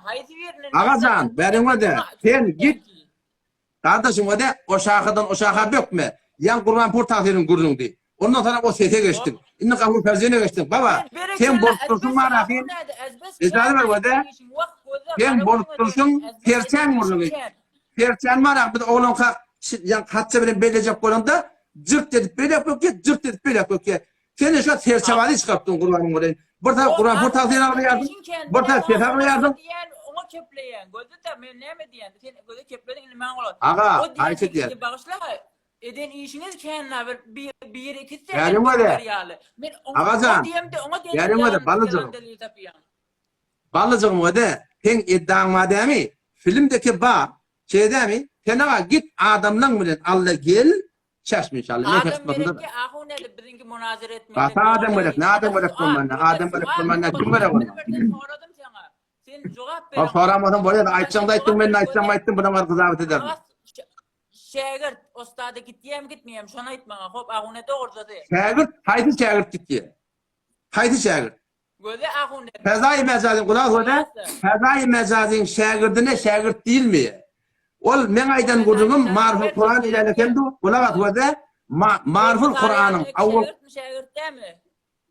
Haýsy birini? Aga jan, bäriň wede, sen git Gardaşym o-da o şahadan o şaha bökme. Ýaň Gurbanpur tagsyryň gürrüňdi. Ondan soňra o sese geçdiň. Indi Gafur Ferzine geçdiň. Baba, sen bolup durşuň bar ahim. Ejaza ber o-da. Sen bolup durşuň serçäň gürrüňi. Serçäň bar ah biz oglankak ýaň hatça bilen bellejek bolanda jyrt edip beýläk bökýär, jyrt edip beýläk bökýär. Sen şo serçebazy çykarypdyň gurbanyň bolaýyn. Bir tarap Gurbanpur tagsyry aglaýardyň, bir tarap ses aglaýardyň. Diýen oňa kepleýän. Gözde men näme diýen? Sen göze keplediň indi maňa bolar. Aga, haýyş edýän. Bagyşla, eden işiňiz kän bir bir bir ikisi ýaly. Men oňa diýemde oňa diýem. Ýeriň öde balyjygym. Balyjygym öde, seň eddaň bar dämi? Filmdeki ba, şeýle dämi? Sen aga git adamlaň bilen alla gel, Çeşme inşallah. Men Adam gerekki ahun edip biziňki munazara etmekde. Gata adam gerek, ne adam gerek bolmanda, adam gerek bolmanda kim gerek onda? Soradym saňa. Sen jogap ber. Soramasaň bolýar, aýtsaň da aýtdyň, men aýtsam aýtdym, budan gar gyzabat ederdim. Şägirt, ustada gitýämi gitmeýämi, şony aýt maňa. Hop, ahune dogruçasy. Şägirt, haýsy şägirt gitýär? Haýsy şägirt? Göze ahun. Fezaýy mejazyň gulak söze, Fezaýy mejazyň şägirdine şägirt diýilmeýär. Ol meň aýdan gürrüňim Marful Kuran ilerletemdi, gulak as göze, Marful Kuranyň awwal şägirt dämi?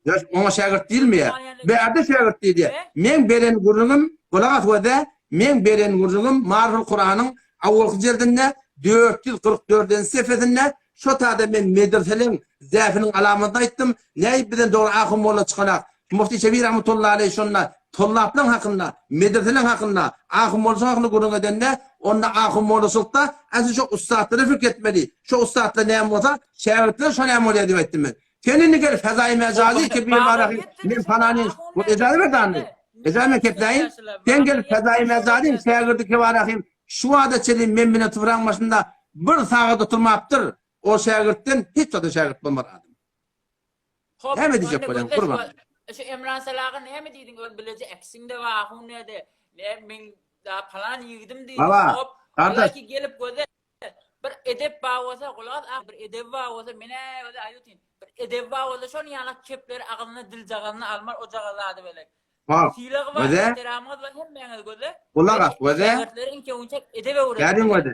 Ýok, oňa şägirt diýilmeýär. Bärde şägirt diýilýär. Meň beren gürrüňim, gulak as göze, meň beren gürrüňim Marful Kuranyň awwalky jildinde 444-nji sefesinde Şo tada men medreseleň zäfiniň alamatyny aýtdym. Näýip bizden dogry ahun molla çykanak. Mufti Şebi rahmetullahi aleýh şonda tollaplaň hakynda, medreseleň hakynda, ahun mollaçylyk hakynda gürrüň edende, onda ahun mollaçylykda äsli şo ussatlara fikir etmeli. Şo ussatlar näme bolsa, şägirtler şo näme bolýar diýip aýtdym men. Sen indi gel fezaýy mejazy ki bir barahy men falany bu ejaza ber dany. Ejaza men kepläýin. Sen gel fezaýy mejazy şägirdi ki barahym Şu wagta çenli men bilen tubragyň başynda bir sagat oturmapdyr. O şägirtden hiç zada şägirt bolmaz adam. Hop, Näme diýjek onda bolýaň gözle gurban? şu. Şu Emran Salaga näme diýdiň öz bileje eksiňde bar ahun näde ne men da palan ýigidim diýdiň Baba, hop gardaş. Belki gelip göze bir edep bar bolsa gulak as bir edep bar bolsa menä göze aýdýan bir edep bar bolsa şony ýalak kepleri agzyna diljagazyna almar ojagaz zady belek. Hop. Sylagy bar, Göze. ehtiramyňyz bar hemmäňiz göze. Gulak as göze. Şägirtleri inçe inçe edep öwret. Gädiň göze.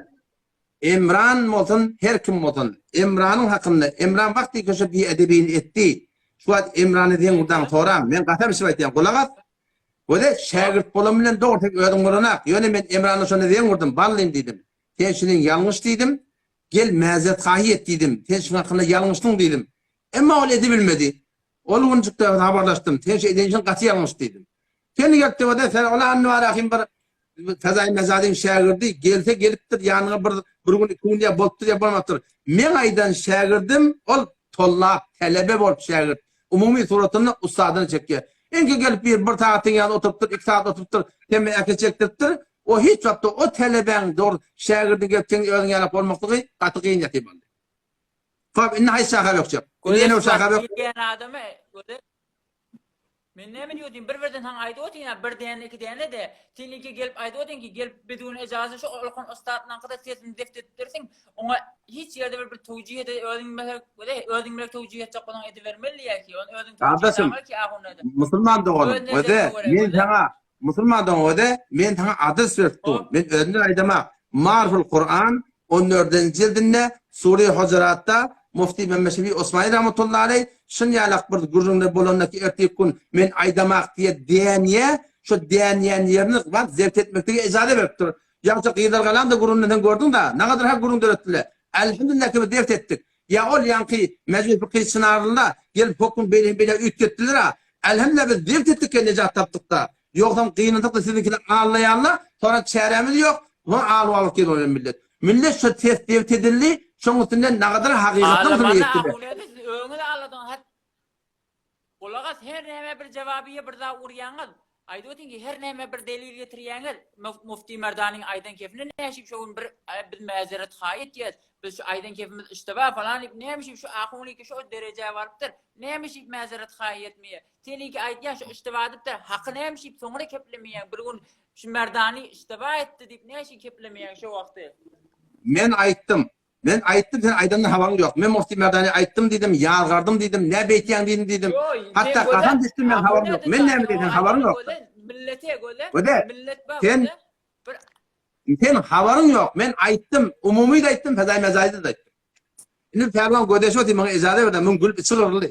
Emran bolsun, her kim bolsun. Emranyň hakynda, Emran wagty köşe biedebini etdi. Şu wagt Emrany zeňňurdan soraň. Men gasam içip aýtýan, gulak as. Göze, şägirt bolan bilen dogry sen özüň bolanak. Ýöne men Emrana şonda zeňňurdym, ballym diýdim. Sen şunyň ýalňyş diýdim. Gel mäzrethahy et diýdim. Sen şuň hakynda ýalňyşdyň diýdim. Emma ol edibilmedi. Ol günjükde habarlaşdym. Sen şu eden işiň gaty ýalňyş diýdim. Sen gelip diýip sen ol Anwarahim bir Fezaý Mezadyň şägirdi gelse gelipdir ýanyňa bir bir gün iki gün ýa bolupdyr ýa bolmapdyr. Meň aýdan şägirdim ol tollap telebe bolup şägirt. Umumy suratynda ussadyny çekýär. Enki gelip bir bir sagatyň ýanynda oturypdyr, iki sagat oturypdyr, temmäki çekdiripdir. O hiç wagtda o telebäň dogry şägirdiň gelip seň özüň ýalak bolmaklygy gaty kyn ýatyp aldy. Hop, indi haýsy şaha bökjek? Indi ýene bir şaha bök. Diýen adamy göze Men näme diýip bir birden saňa aýdyp otyryn, bir däne, iki däne de, sen ilki gelip aýdyp otyryn ki, gelip bidun ejaza şu olkan ussatlaňkyda sesini zeft edipdirsiň, oňa hiç ýerde bir bir towjih ede özüň mesel göze özüň bilen towjih etjek bolsaň edibermeli diýýär ki, ony özüň towjih Gardaşym, ki ahun ede. Musulman doganym, göze, men saňa Musulman dogan göze, men saňa adres berip dur. Men özümden aýdamak. Marful Kur'an On dördünji jildinde Sure Hujuratda Mufti Mehmet Şefi Osmani rahmetullahi aleý şun ýalak bir gürrüňde bolanda ki ertir gün men aýdamak diýe dänýä, şo dänýän ýerini wagt zebt etmeklige ejaza beripdir. Ýagşy gyzlar galan-da gürrüňini sen gördüň-da, nagadyr ha gürrüň döretdiler. Elhamdülillah ki biz zebt etdik. Ýa ol ýaňky Mejlis Fykhy Çynarlyda gelip höküm beýle hem beýle üýtgetdiler-a. Elhamdülillah biz zebt etdik-de nejat tapdyk-da. Ýogsam gynansak-da siziňkiler allaýarlar, soňra çärämiz ýok, soň alyp-alyp gezip oýnan millet. Millet şo ses zebt edildi, şoň üstünden nagadyr hakykatyň üstüne Allamana ýetdiler. ahunedi siz öňüňiz alladyňyz hat Gulak as her näme bir jawabyýa bir zat urýaňyz aýdyp otyň ki her näme bir delil getirýäňiz Mufti Merdanyň aýdan kefine näşip şo gün bir biz mäzeret haý etýäs biz şu aýdan kefimiz işteba falan diýip nämişip şu ahunyky şo derejä barypdyr nämişip mäzeret haý etmeýä Seninki aýdýan şu iştiba edipdir, haky näme şip soňra keplemeýäň bir gün şu Merdany iştiba etdi diýip näme üçin keplemeýäň şo wagty. Men aýtdym. Men aýtdym sen aýdandan habaryň ýok. Men Mufti Merdany aýtdym diýdim, ýazgardym diýdim, nä beýtýäň diýdim diýdim. Hatda kasam düşdüm men habarym ýok. Men näme diýdim habaryň ýok. Millete göze, Göze, millet bar sen göze. Bir Sen habaryň ýok. Men aýtdym, umumy-da aýtdym, Fedaý Mezaýda-da aýtdym. Indi Pälwan gödeşip otyr, maňa ejaza berdi, muň gülüp içi gyryldy.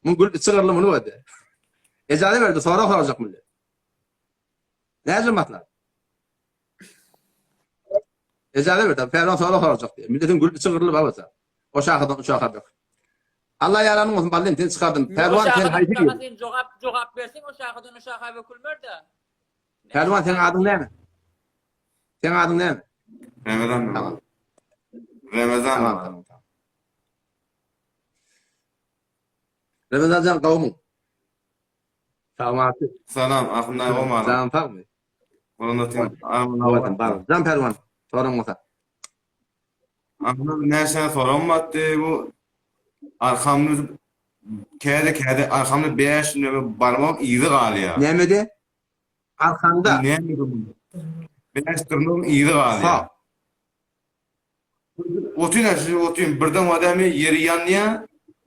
Muň gülüp içi gyryldy muny gödi. Ejaza berdi, sorag sorajak millet. Näce maslahat? Ejaza berdi, Pälwan sorag sorajak diýýär. Milletiň gülüp içi gyryldy babasa. O şahadan o şaha bök. Allah ýaranyň olsun ballym seni çykardym. Pälwan sen haýsy bir? Sen jogap jogap berseň o şahadan o şaha bökülmer-de. Pälwan seň adyň näme? Seň adyň näme? Ramazan. Tamam. Ramazan. Tamam, tamam, tamam. Ramazan jan gowmy? Sagmaty. Salam, ahunday gowmy? Jan sagmy? Bolanda Bar. Jan Pälwan, soraň bolsa. Ahunday näçe soram batdy bu arkamda käde käde arkamda 5 nöbe barmak yzy galýar. Nämede? Arkaňda. Näme bu? 5 dyrnagyň yzy galýar. Ha. Otyn äşi otyn birden wadämi ýeri ýanýa,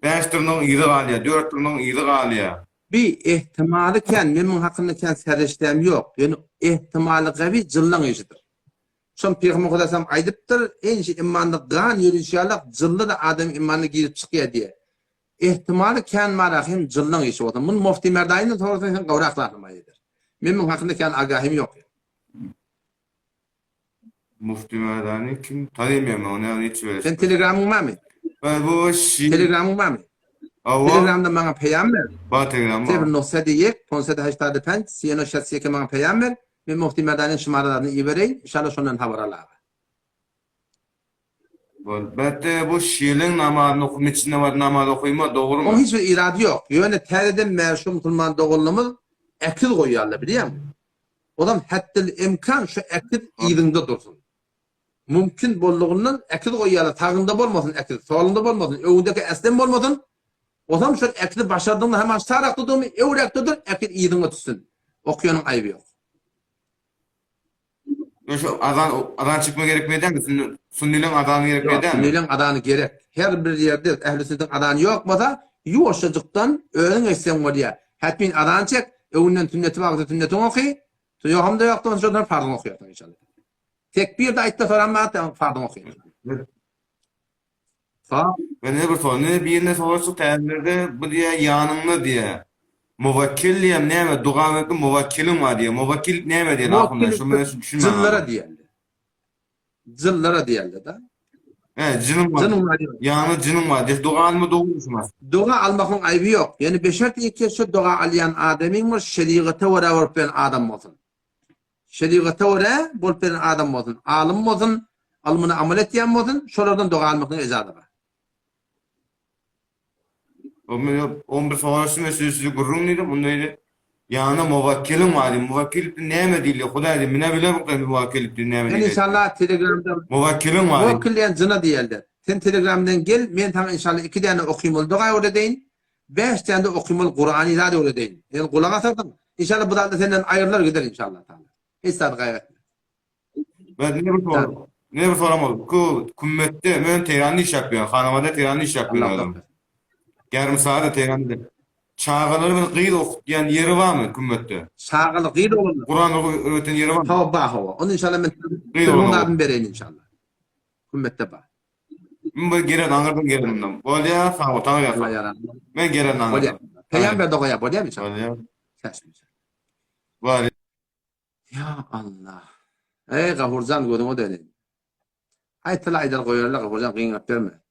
bäş dyrnagyň yzy galýa, dört dyrnagyň yzy galýa. Bi ehtimaly kän, men muň hakynda kän serişdäm ýok, ýöne ehtimaly gawy jyllaň işidir. Şon Pygamber Hudaýsalam aýdypdyr, ençe imanda gan ýörişi ýalak jylla-da adamyň imanyna girip çykýa diýe. Ehtimaly kän bar hem jyllaň işi bolsa. Muny Mufti Merdaýyndan sorasaň sen gowrak zatlamaý eder. Men muň hakynda kän agahym ýok. Mufti Merdani kim? Tanymıyorum ben onu hiç böyle. Sen Telegramyň barmy? Ben bu şi. Telegramyň barmy? Awa. Telegramda maňa peýam ber. Bar Telegram bar. 0.1 585 38 maňa peýam ber. Men Mufti Merdaniň şumaralaryny ibereýin. Inşallah şondan habar alaga. Elbetde bu şiliň namazyny okum içinde bar namaz okyma dogrymy? Oň hiç bir irady ýok. Ýöne täzeden bäri şu musulman doganlarymyz äkiz goýýarlar bilýäňmi? Olam hetdil imkan şu äkiz yzyňda dursun. Mümkin boldugyndan äkiz goýýarlar sagyňda bolmasyn äkiz, soluňda bolmasyn, öňündäki äslem bolmasyn. Ozam şol äkidi başardygyňda hem aşarakda durmy, öwrekde dur, äkit yzyňa düşsün. Okýanyň aýby ýok. Ýa şu azan azan çekme gerek meýdämi? Sünniliň azany gerek meýdämi? Sünniliň azany gerek. Her bir ýerde ähli sünnetiň azany ýok bolsa, ýuwaşjajykdan özüň eşitseň bolýar. Hätmin azan çek, öňünden sünneti bar bolsa sünnetiňi oky, ýogamda ýokda bolsa şondan farzyňy okaýarsyň inşallah. Tekbir-de aýtda soran bar, farzyňy okaýarsyň. Sag. Men ne bir sor, ne birine soraşyk täzlerde bu diýä ýanyňda diýä. Muwakkil diýem näme duga berdi muwakkiliň bar diýä. Muwakkil näme diýen ahundan şu men şu düşünmän. Jynlara diýerler. Jynlara diýerler da. He, jynyň bar. Jynyň bar. Ýanyňda jynyň bar. Diýse duga alma dogry şuna. Duga almagyň aýby ýok. Ýöne beşert ýeke şu duga alýan adamyň bir şerigata görä bolup bilen adam bolsun. Şerigata görä bolup beren adam bolsun, alym bolsun, ylmyny amal etýän bolsun, şolardan doga almaklyga ejaza bar. On bir soraşdym we size size gürrüň diýdim, onda diýdi, ýanyna muwakkiliň bar diýdi, muwakkil diýdi näme diýilýär, Hudaý diýdi, menä bilemok diýdi, muwakkil diýdi näme diýilýär. Sen inşallah telegramda Muwakkiliň bar diýdi. Muwakkil diýen jyna diýerler. Sen telegramdan gel, men saňa inşallah iki däne okymaly doga öwredeýin. Bäş däne okymaly Kurany zat öwredeýin. Sen gulak asarsyň. Inşallah bu zatlar senden aýrylar gider inşallah taala. Hiç zat gaýgy etme. Ben ne bir soram, ne bir soram oldu. Ku kümmetde men Tehranda işläp ýörün. Hanabada Tehranda işläp ýörün. Ýarym saat Tehranda. Çagalary bir gyz okutýan ýeri barmy kümmetde? Çagaly gyz oglanlar. Kuran öwreten ýeri barmy? Hawa, bar hawa. Ony inşallah men telefon zadyny bereýin inşallah. Kümmetde bar. Men bu gelen aňyrdan gelen mundan. Bolýar, sag bol, taňry ýalkasyn. Men gelen aňyrdan. Peýamber dogaýar, bolýarmy inşallah? Bolýar. Bolýar. Ýa Allah. Eý Gafurjan gözüňe döneýin. Aýtsalar aýdar goýarlar Gafurjan gyňap berme.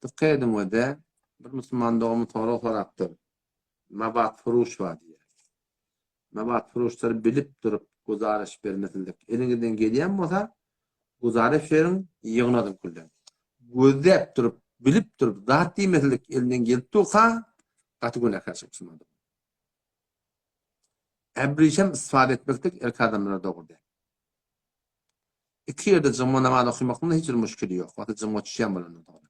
Dykgat ediň we-de bir musulman doganymyz sorag sorapdyr. Mabat furuş bar diýýär. Nabat-furuşlary bilip durup guzaryş bermesizlik. Eliňizden gelýän bolsa, guzaryş beriň, ýygnadyň külden. Gözläp durup, bilip durup zat diýmesizlik elinden gelip durka, gaty günäkärçilik musulman dogan. Äbrişem istifade etmeklik erkek adamlara dogry däl. Iki ýerde juma namaz okamaklygyň hiç bir müşkili ýok. Wagty juma düşýän bolandan soňra.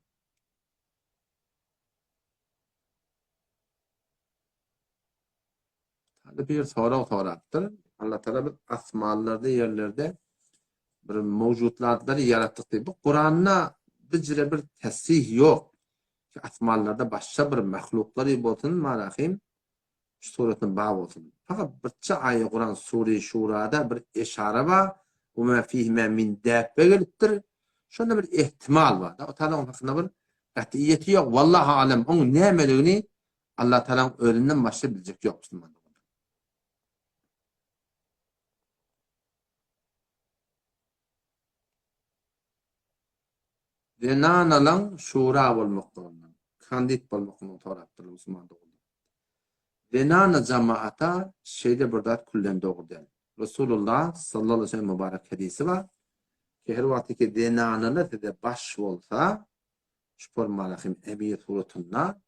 Hadi bir sorag sorapdyr. Allah Taala biz asmanlarda, ýerlerde bir mewjutlatlary ýaratdyk diýip. Bu Kuranda bijire bir tesih ýok. Ki asmanlarda başga bir mahluklary bolsun, marahim şu suratyny ba bolsun. Fakat birçe aýa Kuran sure Şurada bir eşara bar. Bu ma fihime min dabbe gelipdir. Şonda bir ihtimal bar. O taala onuň hakynda bir gatyýeti ýok. Wallahu alem. Onuň nämeligini Allah Tagalaň özünden başga biljek ýok musulman doganlar. Zenanalaň şura bolmaklygyndan, kandid bolmaklygyndan sorapdyrlar musulman doganlar. Zenana jamaata şeýle bir zat küllen dogry däl. Resulullah sallallahu aleyhi ve sellem mübarek hadisi bar. Ki her wagtky ki zenanalar size baş bolsa, şu formada hem emir suratynda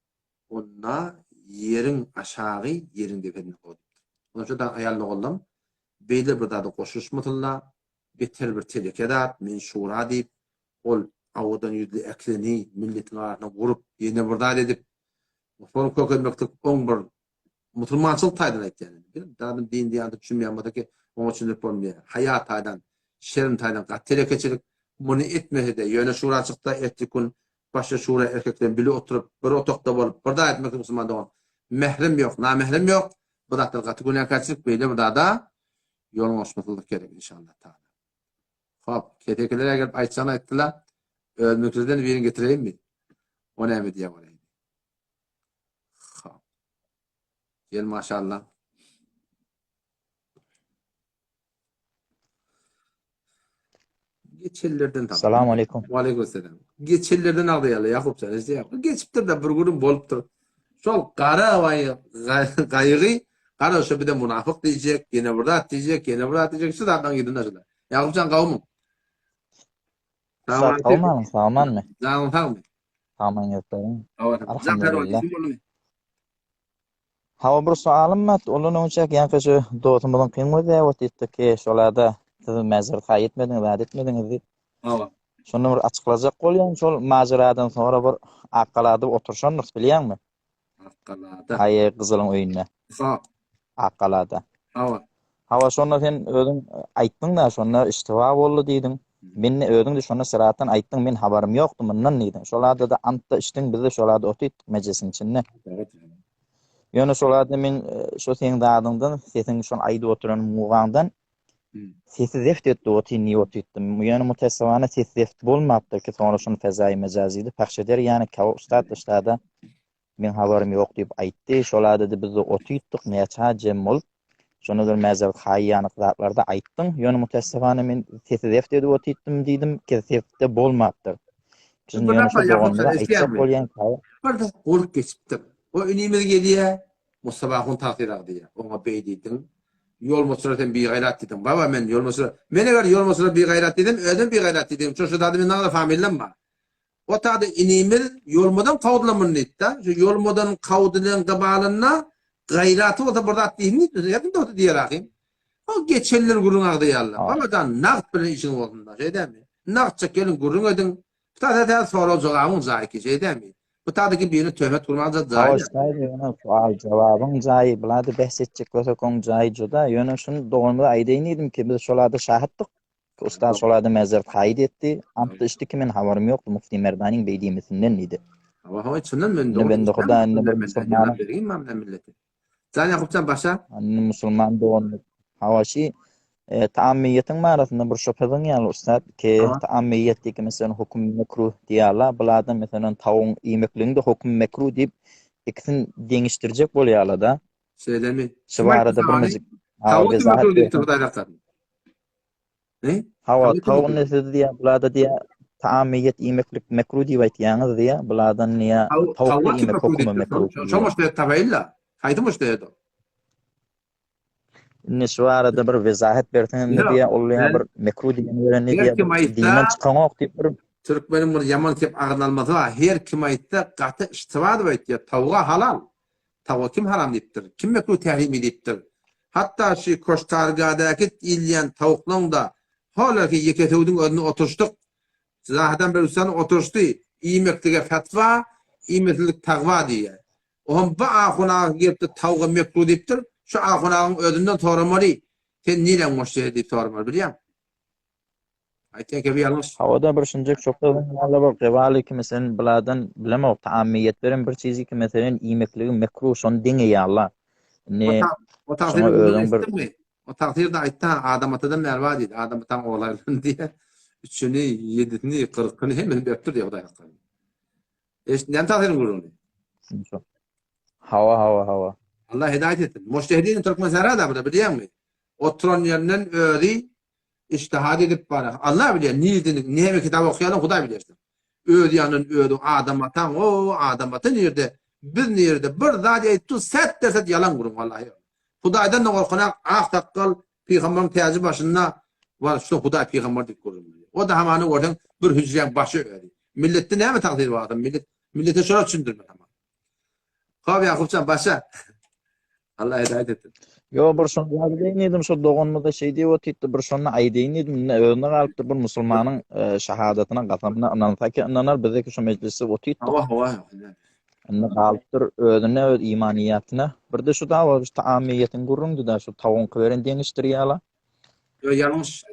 Onda ýeriň aşagy ýeriň depesinde goý diýipdir. Ondan şu da aýal doganlam beýle bir zada goşulyşmasynla, beter bir teleke zat, men şura diýip, ol awadan ýüzli äklini milletiň arasyna gurup, ýene bir zat edip, şony kökelmeklik oň bir musulmançylyk taýdan aýtýan indi. Bir adam din diýende düşünmeýän bolsa ki, oňa düşündirip bolmaýar. Haýa taýdan, şerm taýdan gaty telekeçilik. Muny etmese-de, ýöne şura çyksa ertir gün Başga şura erkek bilen bile oturyp, bir otagda bolup, bir zat etmek musulman dogan. Mährem ýok, namährem ýok. Bu zatlar gaty günäkärçilik, beýle bir zada ýol goşmasyzlyk gerek inşallah taala. Hop, kesekiler gelip aýtjagyny aýtdylar. Özümiňkilerden birini getireýinmi? O näme diýýär göreýin. Hop. Gel maşallah. Geçenlerden tap. Salam aleyküm. Wa aleyküm selam. Geçenlerden agzaýarlar Ýakup jan. Işte geçipdir de bir gün bolupdyr. Şol gara waý gaýgy gara şo bize munafyk diýjek, ýene bir zat diýjek, ýene bir zat diýjek. Şu zatlaryň ýüzünde şular. Ýakup jan gawmyň? Sag gawmaň, sagmanmy? Janyň sagmy? Sagman ýörseň. Alhamdulillah. Hawa bir soalym bar, ondan öňçäk ýaňky şu dostumyzyň kyn gözläp otyrdy ki, şolada siz mäzeret haý etmediňiz, zat etmediňiz diýip. Hawa. Şonda bir açyklajak bolýan şol majeradan soňra bir Akgalada oturşandyrys bilýäňmi? Akgalada. Aý gyzylyň öýünde. Ha. Akgalada. Hawa. Hawa şonda sen özüň aýtdyň-da şonda iştiba boldy diýdiň. Men özüň-de şonda syratdan aýtdyň men habarym ýokdy mundan diýdiň. Şol adada ant-da içdiň biz-de şol ada otytdyk mejlisiň içinde. Ýöne şol ada men şo seň zadyňdan sesiň şol aýdyp oturan mugaňdan Sesi zeft etdi otyn diýip otytdym. Ýöne mutessewana ses zeft bolmapdyr ki soňra şuny fezaýy mejazyda pahş eder ýany kawa ussat yşdada meň habarym ýok diýip aýtdy. Şol adada bizde otytdyk näçe jem bolup şonda bir mäzeret haýy ýanyk zatlarda aýtdyň. Ýöne mutessewana men sesi zeft edip otytdym diýdim ki sefte bolmapdyr. Şimdi ýöne şu doganymyza aýtjak bolýan kawa. Bir de bolup geçipdir. O inimiz gelýär. Mustafa ahun tagsyr agdy. Oňa beý diýdiň. Ýolmaçylara sen bigaýrat diýdiň. Baba men ýolmaçylara Men eger ýolmaçylara bigaýrat diýsem, özüm bigaýrat diýdigim. Şo şu zady men nagada familiýam bar. O taýda inimiz ýolmadan kowdular muny diýdi-de. Şu ýolmadan kowdulan gybalynda gaýraty bolsa bir zat diýsin diýdi. Her kim bolsa diýer ahym. O geçenler gürrüň agzaýarlar. Baba jan nagt bilen işiň bolsun-da. Şeý dälmi? Nagtça geliň gürrüň ediň. Bu taýda täze sorag jogabyň jaýy ki, şeý dälmi? Bu taýdaky birine töhmet urmagyň jaýy. Hawa, şaýy ýöne sual jogabyň jaýy, bulada bäs etjek bolsak oň jaýy juda, ýöne şuny doganymyza aýdaýyn diýdim ki, biz şol ada şahytdyk, ki ustaz şol ada mäzeret haýyt etdi, ant içdi ki men habarym ýokdy Mufti Merdanyň beý diýmesinden diýdi. Hawa, hawa, çyndan men Indi bende Huda indi bir musulmanyň bergin mamla millete. Jan Ýakupjan başa. Indi musulman doganymyz hawa şi e, taammiýetiň barasynda bir şübhe ýaly ussat ki taammiýet diýip meselem höküm mekruh diýýärler. Bu adam meselem tawugyň iýmekligiň-de höküm mekruh diýip ikisini deňişdirjek bolýarlar-da. Şeýlemi? Şu barada bir müzik. Tawuk mekruh diýip Hudaý saklasyn. Ne? Hawa, tawuk ne siz diýýär, bulada diýýär, taammiýet iýmeklik mekruh diýip aýtýaňyz diýýär, buladan diýýär, tawuk iýmek hökümi mekruh. Şo muşdehit tabaýylla. Haýsy muşdehit o? Indi şu barada bir wezahet berseňiz ne diýýär, ol ýa bir mekruh diýen ýere ne diýýär, dinden çykaňok diýip bir Türkmeniň bir ýaman kep agynalmasy bar, her kim aýtsa gaty iştiba diýip aýtýar, tawuga halal. Tawuga kim haram diýipdir? Kim mekruh tährimi diýipdir? Hatda şu Koştargadäki iýilýän tawuklaň-da hol-ki ýekesöwdüň özünde oturyşdyk. Zahydan Belüçistan oturyşdy, iýmeklige fetwa, iýmesizlik tagwa diýýär. Oňam bu ahun aga gelipdir tawuga mekruh diýipdir. Şu ahun agaň özünden soramaly, sen niräň moşşehi diýip soramaly bilýäňmi? Aýtýan kebi ýalňyş. Hawada bir şunjak çok ýaly bir gewaly ki meselen buladan bilemok taammiýet beren bir çizi ki meselen iýmekligi mekruh şony deňeýärler. Indi O tagsyry özüň bir O tagsyr da aýtdy Adam atadan bäri bar diýdi. Adam ataň ogly diýe. Üçüni, ýedisini, kyrkyny hemmesini beripdir diýe Hudaý hakka. Eşitdin näme tagsyryň gürrüňini? Hawa, hawa, hawa. Allah hidaýat etsin. Mujtehidin Türkmen Sährada bu da bilýäňmi? Oturan ýerinden özi Ijtihad edip bara. Allah bilýär, nirden, näme kitap okýanyny Hudaý bilýär. Öz ýanyndan özi Adam ataň, o Adam ata nirde, biz nirde, bir zat aýdyp dur, set derset ýalan gürrüň wallahi. Hudaýdan da gorkanak, ak sakgal, pygamberiň täji başynda, wal şu Hudaý pygamber diýip gürrüň berýär. O da hamany görseň bir hüjräň başy özi. Milletde näme tagsyr bar adam, millet millete şolar düşündirmeli hamana. Hop Ýakupjan başa. Allah hidaýat etsin. Ýo bir şony aýdaýyn diýdim şo doganymyza şeý diýip otypdy bir şony aýdaýyn diýdim indi özüne galypdyr bir musulmanyň e, şahadatyna gasamyna ynansa ki ynanar bizdeki şo mejlisde otypdyk. Hawa hawa. Indi galypdyr özüne öz imaniýatyna. Bir-de şu dawa şu taammiýetiň gürrüňdi da şu tawuňky beren deňişdirýärler. Ýo ýalňyş.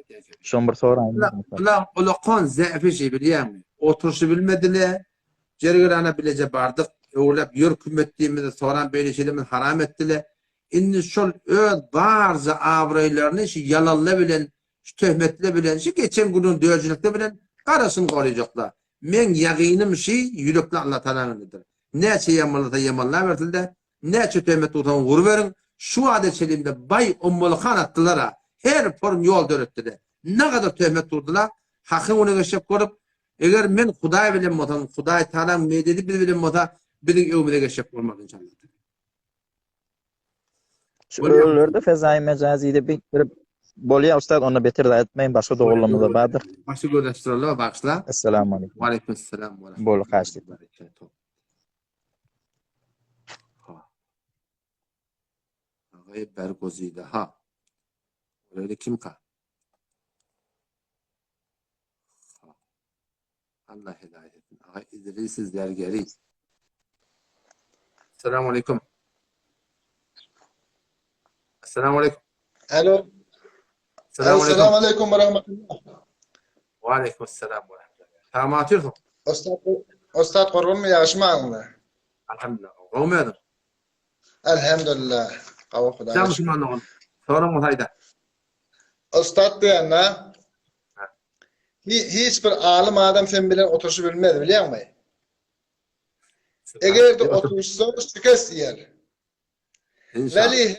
Şony bir soraýyn. Bular ulakan zäfi şey bilýäňmi? Oturyşy bilmediler. Jergirana bileje bardyk. Öwrüläp ýör kümmet diýmedi, soran beýle şeýle haram etdiler. Indi şol öz barja abraýlaryny şu ýalanlar bilen, şu töhmetler bilen, şu geçen günüň dörjelikler bilen garaşyny gorajaklar. Meň ýagynym şi ýürekli Allatalaň elindedir. Näçe ýamanlasa ýamanlabersin-de, Näçe töhmet ursaňyz uruberiň, şu wada çelimde baý ommalykan atdylar-a, her form ýol döretdiler. Nagadar töhmet urdular, Hakyň öňüne geçjek bolup, eger men Hudaý bilen bolsam, Hudaý Tagalaň mededi biz bilen bolsa, biziň öňümize geçjek bolmaz inşallah. Şu öýlerde fezaýy mejazide beýtdirip bolýar ustad onda beter zat etmeýin başga doganlarymyz bardyr. Başy gözleşdirerler bagyşla. Essalamu aleýkum. Wa aleýkum esselam we Bol haşt. Ha. Agay Bergozide ha. Öyle kim ka? Ha. Allah hidayet etsin. Aga İdris Zergeri. Selamun aleyküm. Selamun aleyküm. Alo. Selamun aleyküm. Selamun aleyküm ve rahmetullah. Ve aleyküm selam ve rahmetullah. Tamam atıyorsun. Ustad, Ustad gurgunmy ýagşymy aňly? Elhamdülillah. Gowmy Elhamdülillah. Gawy Hudaýa. Sen musulman oğlum. Sorun olsaydı. Ustad diýende hiç bir alym adam sen bilen oturyşy bilmez bilýäňmi? Eger-de oturyşsa şikes iýer. Weli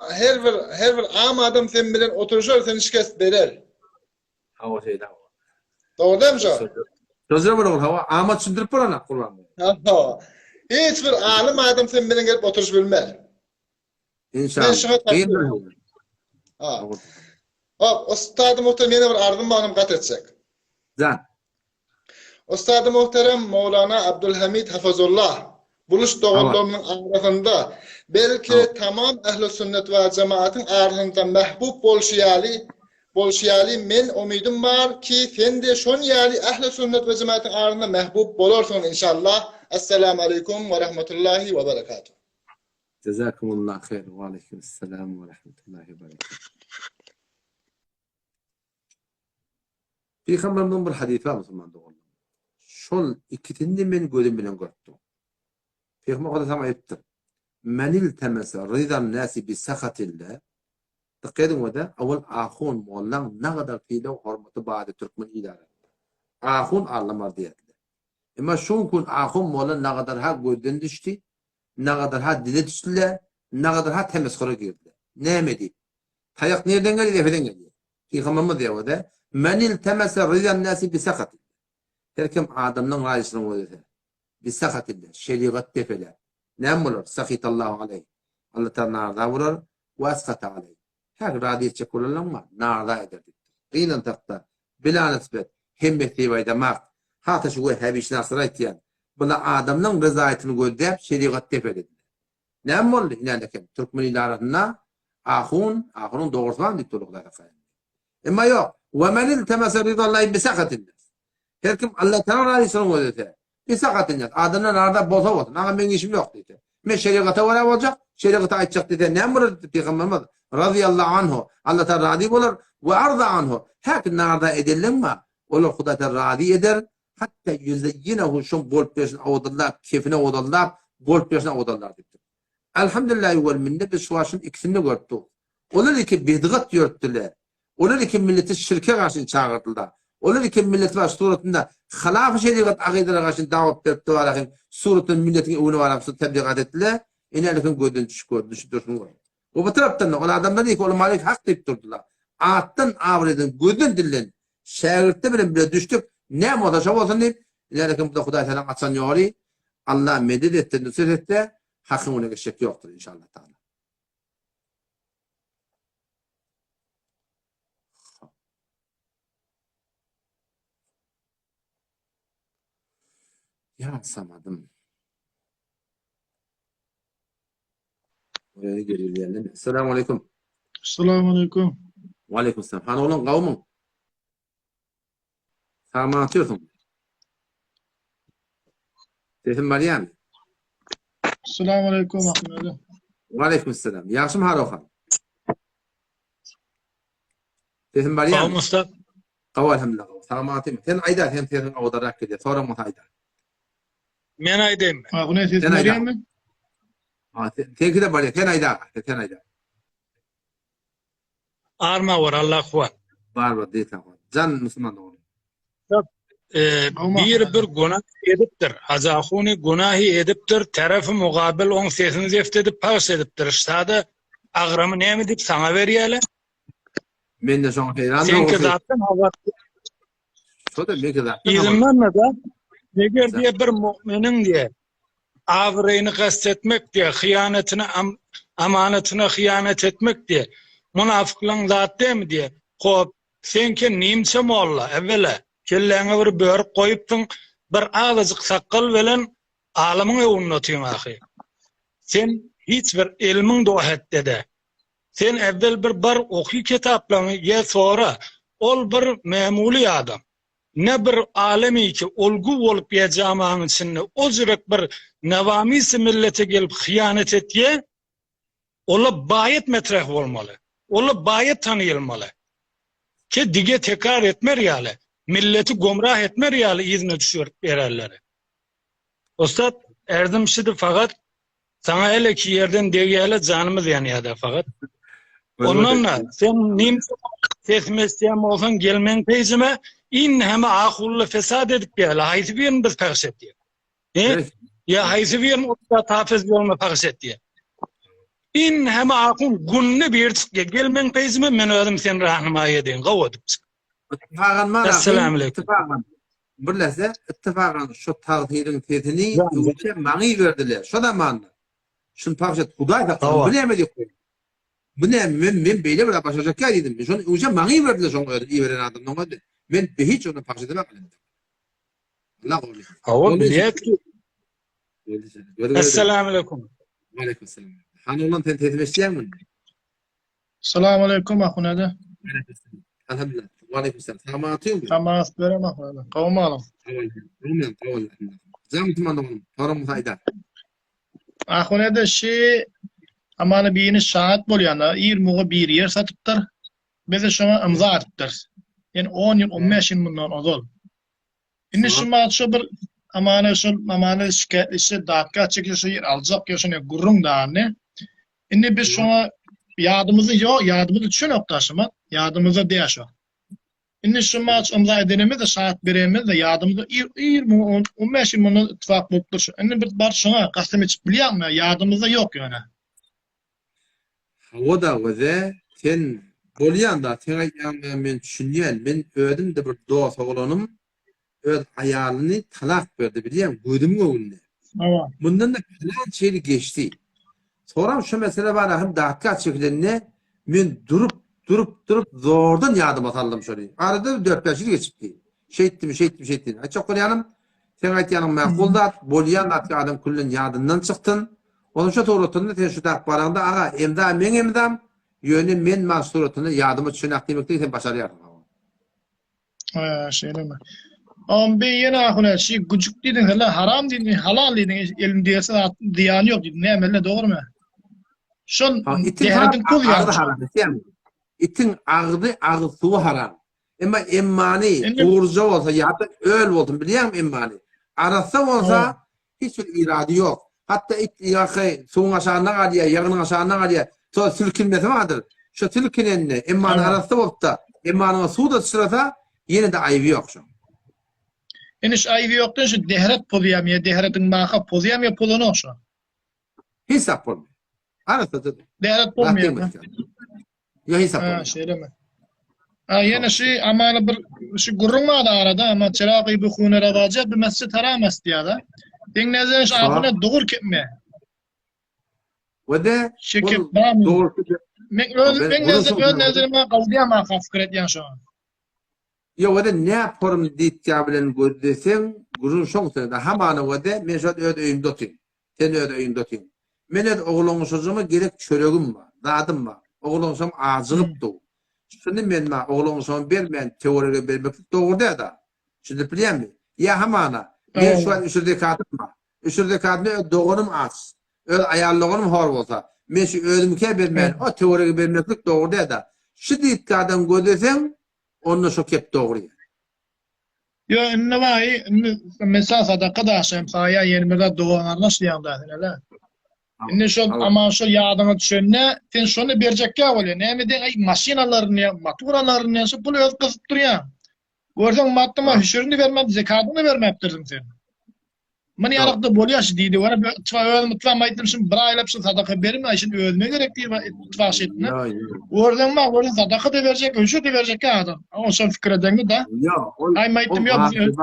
her bir her bir am adam sen bilen oturyşar seni şikes berer. Hawa şeýle hawa. Dogry dämi şo? Sözüne bir hawa ama düşündirip bolana Kurban. Hawa. Hiç bir alym adam sen bilen gelip oturyş bilmez. İnşallah. Men şuňa Ha. Hop, ustady muhterem ýene bir arzym bar, onam gat etjek. Jan. Ustady muhterem Mowlana Abdulhamid Hafazullah buluş doganlarymyň arasynda, belki tamam ähli sünnet we jemaatyň arasynda mähbub bolşy ýaly, bolşy ýaly men umydym bar ki sen-de şon ýaly ähli sünnet we jemaatyň arasynda mähbub bolarsyň inşallah. Essalamu aleýkum we rahmetullahi we berekatuh. Jazakumullah haýr we aleýkum essalam we rahmetullahi we berekatuh. Pygamberimiziň bir hadysy bar musulman doganlar. Şol ikisini men gözüm bilen görüpdim. Pygamber Hudaý aýdypdyr. Men iltemese rizan nasi bi sahatillah. Dikkat ediň o da awal ahun mollaň nagadar sylag hormaty bardy türkmen il arasynda. Ahun allamar diýerdiler. Emma şu gün ahun molla nagadar ha gözden düşdi, nagadar ha dile düşdüler, nagadar ha temesgura girdiler. Näme diýip? Taýak nirden gelýär? Efeden gelýär. Pygamberimiz diýýär-de, Men iltemese rizan nasi bi sahatillah. Her kim adamlaryň razyçylygyny gözlese, bi sahatillah, şerigat depeläp, näme bolar? Sahitallahu aleýh. Allah Taala narza bolar, we ashata aleýh. Her razy etjek bolanlaryň bar, narza eder diýipdir. Gynansak-da, bilanysbet, hemmesi diýip aýdamak, hata şu wehhabişynaslar aýtýan, bular adamlaryň ryzaýatyny gözläp, şerigat depelediler. Näme boldy? Ine eken, türkmen il arasynda ahun, ahunyň dogrusy barmy diýip durdy Hudaý saklasyn. Emma ýok. We men iltemese ridallahi bi sahatin nas. Her kim Allah Taala razyçylygyny gözlese, bi sahatin nas. Adamlar narda bolsa bolsun, aňa meň işim ýok diýse. Men şerigata görä boljak, şerigata aýtjak diýse näme bolar diýdi Pygamberimiz razyýallahu anhu. Allah Taala razy bolar we arda anhu. Her kim narda edenleň bar, olar Hudaý Taala razy eder Hatda ýüzeýýinehu şoň bolup berşini owadallap, kefine owadallap, bolup berşini owadallar diýipdir. Elhamdülillahi wel minne biz şu wagt şunuň ikisini-de görüp durus. Olar iki bidgat ýörtdüler. Olar iki milleti şirke garşy çagyrdylar. Olar iki milleti baş suratynda halafy şerigat agydalara garşy dawat berip dowarahyň suratynda milletiň öňüne baryp şu tebligat etdiler. Ine gözden düşüp gör, düşüp dursun gör. We bu tarapdan-da ol adamlar diýip, ol Malik hak diýip durdular. Atdan, abraýdan, gözden, dilden şägirtler bilen bile düşdük, näme bolsa şo bolsun diýip, ileriki bu-da Hudaý Tagalaň açan ýoly, Allah medet etse, nusret etse, hakyň öňüne geçjek ýokdur, inşallah Tagala. Ýa Samadym. Assalamu aleykum. Assalamu aleykum. Wa aleykum assalam. Hany oglan gawmyň? Sagman atýorsyň. Sesim barýarmy? Assalamu aleykum Ahmet. Wa aleykum assalam. Ýagşymy Harohan? Sesim barýarmy? Sagmy usta. Gaw alhamdulillah. Sagman atýmy? Sen aýda, sen sesiň owadanrak gelýär. Soraň bolsa aýda. Men aýdaýynmy? Ha, bu ne ses berýärmi? Ha, seňki de barýar. Sen aýda, sen aýda. Arma bar, Allah kuwat. Bar bar, diýse. Jan musulman dogry. E, bir bir günah edipdir. Hacı Ahuni günahi edipdir. Tarafy mugabil oň sesini zeft edip pagş edipdir. Şada agramy näme diýip saňa berýärler? Men de şoňa heýran Seňki zatdan habar Şo da belki zatdan Yzyndan da eger diýe bir mu'miniň diýe abraýyny gast etmek diýe, hyýanatyny amanatyna hyýanat etmek diýe, munafyklaň zat dämi diýe. Hop, seňki nimçe molla, ewwela kelläňe bir börük goýupsyň, bir azajyk sakgal bilen alymyň öwünde otyň ahy. Sen hiç bir elmiň do hetde-de. Sen evvel bir bar oky kitaplaňy ýa sora. Ol bir memuly adam. Ne bir alemi ki olgu bolup ýa jamaň içinde o jürek bir nawamisi millete gelip hyýanet etýä, ola baýat metreh bolmaly. Ola baýat tanyýylmaly. Ki dige tekrar etmer ýaly, milleti gomrah etmer ýaly yzyna düşürip bererleri. Ussat, erzim şidi fakat saňa hele ki ýerden degýäle janymyz ýanýada fakat. Ondan da sen nim sesimi eşitýän bolsaň gel meň peýjime in heme ahulla fesat edip ýäle haýsy birini biz pahş etýär. He? Ýa haýsy birini ussat hafyz ýoluna pahş etýär. In heme ahun günde bir çykýar. Gel meň peýjime men özüm seni rahnymaý edeýin. Gowy edip çyk. Ittifagan bar. Esselamu aleýkum. Ittifagan. Birleşse ittifagan şu tagsyryň sesini öwüçe maňa berdiler. Şo zamanda. Şuny pahş et. Hudaý saklasyn. Bu näme diýip goýdum. Bu näme men men beýle bir başarjak ýa diýdim. Men şony öwüçe maňa berdiler şoň özi iberen adamyň özi. Men hiç ony pahş edemem. Allah gowy. Hawa bilýäs ki. Esselamu aleýkum. Aleýkum salam. Hany oglan sen sesimi eşidýäňmi? Salam aleýkum ahun ede. Alhamdulillah. Wa aleýkum salam. Salamat Samat berem ahun ede. Gowy malyň. Jam tuman doganym. Soragyňyzy aýda. Ahun ede şi amany birini şahat bolýana ir muga bir ýer satypdyr. Biz-de şoňa ymza atypdyrys. Ýani 10 ýyl 15 ýyl mundan ozal. Indi şu mahat şo bir amana şol amana şikaýatleşse datga çekse şo ýer aljak ýa şony gürrüň dany. Indi biz şoňa ýadymyzda ýok, ýadymyzda düşenok da şumat. Ýadymyzda däl şo. Indi şu mahat ymza edenimizde şahat berenimizde ýadymyzda ir ir muňa 15 ýyl mundan ittifak bolupdyr şu. Indi biz baryp şoňa gasam içip bilýäňmi? Ýadymyzda ýok ýöne. Hawa-da Göze, sen bolýan-da, seň aýdýanyňa men düşünýän. Men özüm-de bir dos oglanym öz aýalyny talak berdi bilýäň, gözümiň öňünde. Hawa. Mundan-da pylança ýyl geçdi. Soram şu mesele barada hem datga çekilende men durup, durup, durup zordan ýadyma saldym şony. Arada dört-bäş ýyl geçipdi. Şeýtdim, şeýtdim, şeýtdim. Aýtjak bolýanym, seň aýtýanyň makul zat, bolýan zat ki adam küllen ýadyndan çyksyn. Onuň şu suratynda sen şu tak baraňda aga emza meň emzam, ýöne men maň suratynda ýadyma düşenak diýmekligi sen başarýarsyň. Ha, şeýlemi? Am bi ýene ahuna şi güjük diýdiň hele haram diýdiň, halal diýdiň, elim diýse zat zyýany ýok diýdiň. Näme elle dogrymy? Şol dehrediň pul ýaly. Itiň agzy agyz suwy haram. Emma emmany gurja bolsa ýa-da öl bolsun bilýäňmi emmany? Arassa bolsa hiç bir irady ýok. Hatda it ýaky suwuň aşagynda galýar, ýagynyň aşagynda galýar. Şo silkinmesi bardyr. Şo silkinende emmany arassa bolupda, emmanyňa suw-da syçrasa, ýene-de aýby ýok şoň. Indi şu aýby ýokdan şu dehret pozýarmy ýa dehretiň maka pozýarmy ýa pozanok şo? Hiç zat bolmaýar. Arassaja. Dehret bolmaýar. Ýa hesap Ha, şeýlemi? Ha, ýene şu amana bir şu gürrüň bar arada, ama çyragy bu hune rawaja bu mesjid haramas diýýär. Seň nezerin şu ahyna dogur kepme. We de Şekep barmy? Men öz men nezerim öz nezerime galdýan ma fikir edýän şoňa. Ýa we de ne form diýtýä bilen gözleseň, gürrüň şoň üstünde. Hamana we de men şu öz öýümde otyryn. Sen öz öýüňde otyň. Men öz oglanşajyma gerek çöregim bar, zadym bar. Oglanşam ajygyp dur. Şuny men maňa oglanşama bermän töwerege bermeklik dogry däl-a. Düşündirip bilýäňmi? Ýa hamana, men şu wagt üşür zekatym bar. Üşür zekatyny öz doganym aç, öz aýal doganym hor bolsa, men şu özümikä bermän, o töwerege bermeklik dogry däl-a. Şu diýtkadan gözleseň, onda şo kep dogry. Ýo indi baý indi mesal sadaka daşaýym saýa ýene bir zat dogan garyndaş diýýäň da sen hele. Indi şol aman şol ýadyňa düşende sen şony berjekkä bolýa. Näme diýen aý maşyn alaryn diýen, motor alaryn diýen şu pul öz gysyp durýaň. Görseň maddyma hüşürini bermän zekadyny bermäpdirsiň sen. Muny ýalakda bolýar şu diýdi. Wara bir itfa özüm itfam aýtdym şun bir aýlap şu sadaka berme aý şun özüme gerek diýip itfa şetme. Görseň ma görseň sadaka da berjek, öşe de berjek adam. O şol fikir edeňde da. Ýok, ol Aý aýtdym ýok biz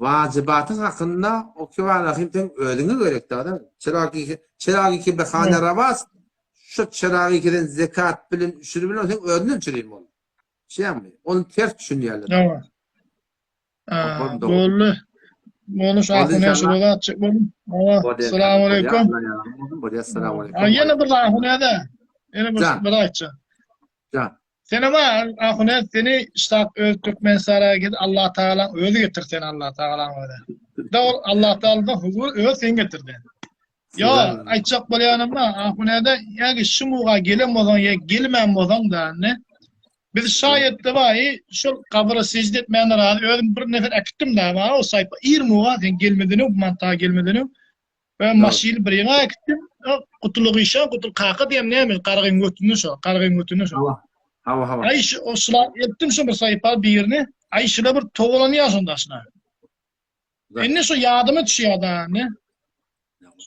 Wajibatyň hakynda o kibar rahim sen özüňe gerek da. Çyrag çyrag ki be hana rawas şu çyrag ki zekat bilen üşür bilen sen özünden çüreyim ol. Şeými? Ony ters düşünýärler. Ýok. Boldy. Boldy şu ahun şu zat çek boldy. Assalamu alaykum. Bolýar, assalamu alaykum. Ýene bir ahun ýa-da. Ýene bir bir aýtja. Jan. Senem ahune seni ştat öz Türkmenistana git Allah Tagalaň özi getir seni Allah Tagalaň özi. Da ol Allah Tagaladan huzur öz sen getirdi. Ýo aýtjak bolýanym da ahunede ýa şu muga gelen bolsaň ýa gelmän bolsaň da ne biz şaýatda baý şol gabra sejde etmän razy özüm bir nefer äkitdim da o saýpa ir muga sen gelmeden öň manta gelmeden öň Ben maşyny bir ýeňe äkitdim. Gutuly gyşa, gutul kaka diýem näme, gargyň götünde şo, gargyň götünde şo. Hawa. Hawa, hawa. Aý şu o şula eltdim şu bir saýpa birini. Aý şula bir togalanýar şonda şuna. Indi şu ýadyma düşýär da, ne?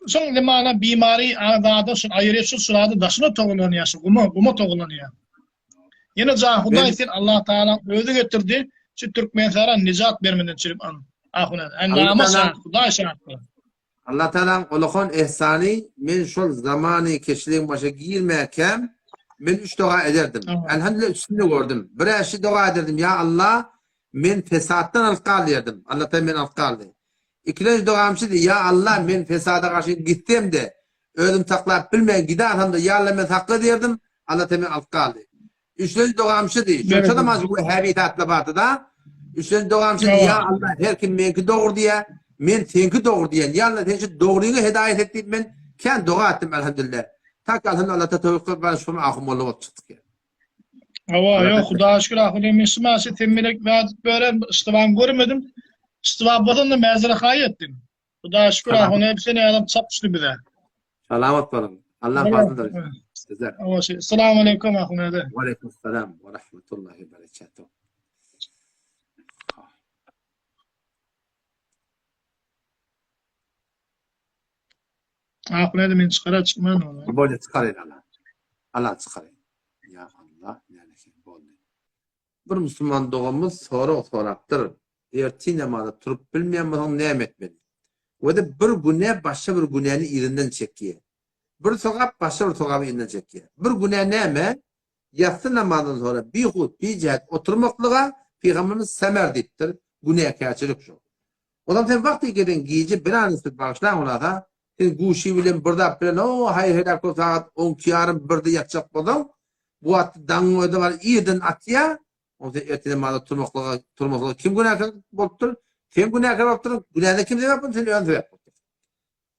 Şoň limana bimary azada şu aýry şu şulada daşyna togalanýar, şu guma, guma togalanýar. Ýene jan Hudaý sen Allah Taala özi getirdi, şu Türkmenistana nijat bermeden çürip an. Ahuna, nama şat, Hudaý şat. Allah Taalaň ulakan ehsany men şol zamany keşligiň başa girmäkäm men üç doga ederdim. Elhamdülillah üçüsini de gördüm. Bir äşi doga ederdim. Ya Allah men fesatdan alyp gal diýerdim. Allah Taala meni alyp galdy. Ikilenji dogam şydy. Ya Allah men fesada garşy gitsem de özüm saklap bilmän gidarsam da ya Allah meni sakla diýerdim. Allah Taala meni alyp galdy. Üçlenji dogam şydy. Şo zaman şu Wehhabi atly bardy-da. Üçlenji dogam şydy. Ýa Allah her kim meňki dogry diýä, men seňki dogry diýen. Ýa Allah sen şu dogryňa hidaýat et diýip men kän doga etdim elhamdülillah. Tak elhamdülillah Allah towfik berip ben şu ahun molla bolup çykdyk ýa. Hawa, ýok Hudaýa şükür ahun men şu maşy sen melek zat beren iştiban görmedim. Iştiban bolsa da mäzere haýy etdim. Hudaýa şükür ahun hepsi ne adam çap düşdi bize. Salamat boluň. Allah fazlydyr. Sizler. Assalamu aleykum ahun ede. Wa aleykum salam wa rahmetullahi we berekatuh. Ahun ede men çykara çykman onu. Boldy çykaryn Allah. Allah çykaryn. Ya Allah, näme boldy. Bir musulman doganymyz sorag sorapdyr, Ertir namaza turup bilmeýän bolsaň näme etmeli? We-de bir günä başga bir günäni yzyndan çekýär. Bir sogap başga bir sogaby yzyndan çekýär. Bir günä näme? Ýassy namazyndan soňra bihut, bijäht oturmaklyga Pygamberimiz semer diýipdir. Günäkärçilik şu. Onam sen wagty gelen gije bir an üstüp bagyşlaň bolasa, sen guşy bilen bir zat bilen o haýyr-heläk bolup sagat on iki ýarym birde ýatjak bolsaň, bu wagtda daňyň özi bar irden atýar, onda sen erte namaza turmaklyga turmaklyga kim günäkär bolupdyr? Sen günäkär bolupdyr. Günäne kim sebäp boldy? Sen özüň sebäp bolupdyr.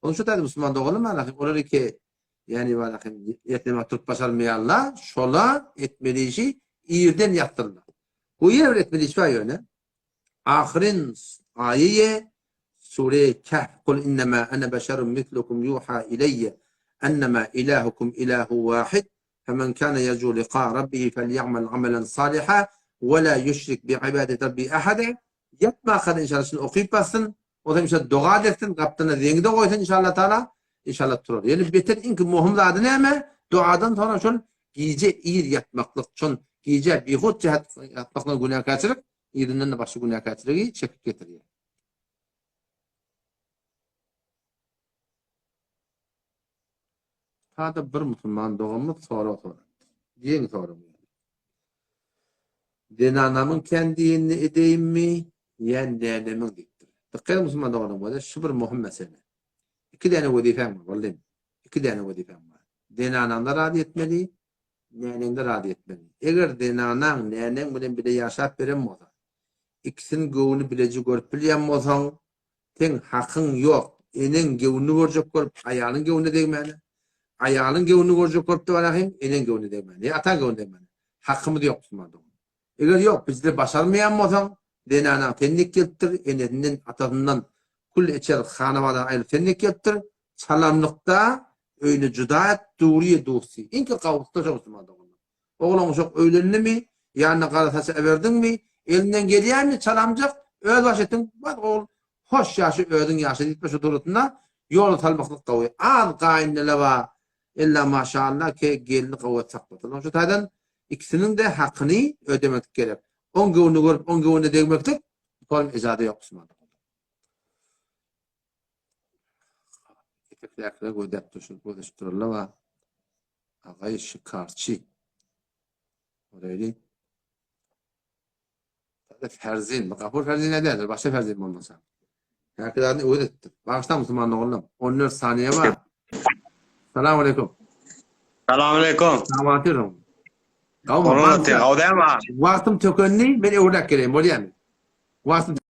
Onuň üçin taýda musulman doganym bar, olar iki ýani bar erte namaza turup başarmaýanlar, şola etmeli işi irden ýatdyrlar. Bu ýene bir etmeli iş bar ýöne. Ahyryn aýy Sure Kehf Kul innema ene beşerun mislukum yuha ileyye ennema ilahukum ilahu wahid femen kana yerju liqa rabbihi felyamal amelen saliha ve la yüşrik bi ibadeti rabbi ahada Ýatmaka inşallah şuny okyp bassyn, o hem inşallah doga etsin, gapdalynda zeňi-de goýsun inşallah taala, inşallah turar. Ýöne beter iňki möhüm zady näme? Dogadan soňra şol gije ir ýatmaklyk, şol gije bihut jähet ýatmaklyk günäkärçilik, yzyndan-da başga günäkärçiligi çekip getirýär. Sada bir musulman doganymyz sorag sorapdyr. Geň sorag ýaly. Zenanamyň kän diýenini edeýinmi ýa nänemiň diýipdir. Dykgat ediň musulman doganlar bolýa şu bir möhüm mesele. Iki däne wezipäň bar wallym. Iki däne wezipäň bar. Zenanaňda razy etmeli, näneňde razy etmeli. Eger zenanaň näneň bilen bile ýaşap beren bolsa, ikisiniň göwnüni bileje görüp bilýän bolsaň, Seň hakyň ýok, eneň göwnüni görjek bolup, aýalyň göwnüne degmäne. Aýalyň göwnüni görjek bolup da barahyň, eneň göwnüne degmäne. Ýa ataň göwnüne degmäne. Hakymyz ýok musulman dogan. Eger ýok, bizde başarmaýan bolsaň, zenanaň sen dek gelipdir, enesinden, atasyndan kül içer hanabadan aýrylyp sen dek gelipdir. Çalamlykda öýüni juda et, dury dusy. Iňki gawusda şo musulman doganlar. Oglan uşak öýlendimi, ýanyna gara saç äberdiňmi, elinden gelýärmi, çalamjak, öz baş etdiň, bar ogul, hoş ýaşa, özüň ýaşa diýip şu duratynda ýola salmaklyk gowy. Az gaýynlele bar, ella maşalla ke gelni gowy saklasalar. Şu taýdan ikisiniň-de hakyny ödemeklik gerek. Oň göwnüni görüp, oň göwnüne degmeklik, bu ejaza ýok musulman. Etekdäkiler gözläp durşup, gözleşip durarlar bar. Agaý şikarçy. Orayly. Ferzin, Gapur Ferzin ne derler? Başga Ferzin bolmasa. Herkes adını öwez etdi. Bağışla musulman oğlum. 14 saniye var. Selamun aleyküm. Selamun aleyküm. Selamun aleyküm. Gawmy, Onuň gawy dälmi? Wagtym tökendi, men öwräk geleýin, bolýamy? Wagtym.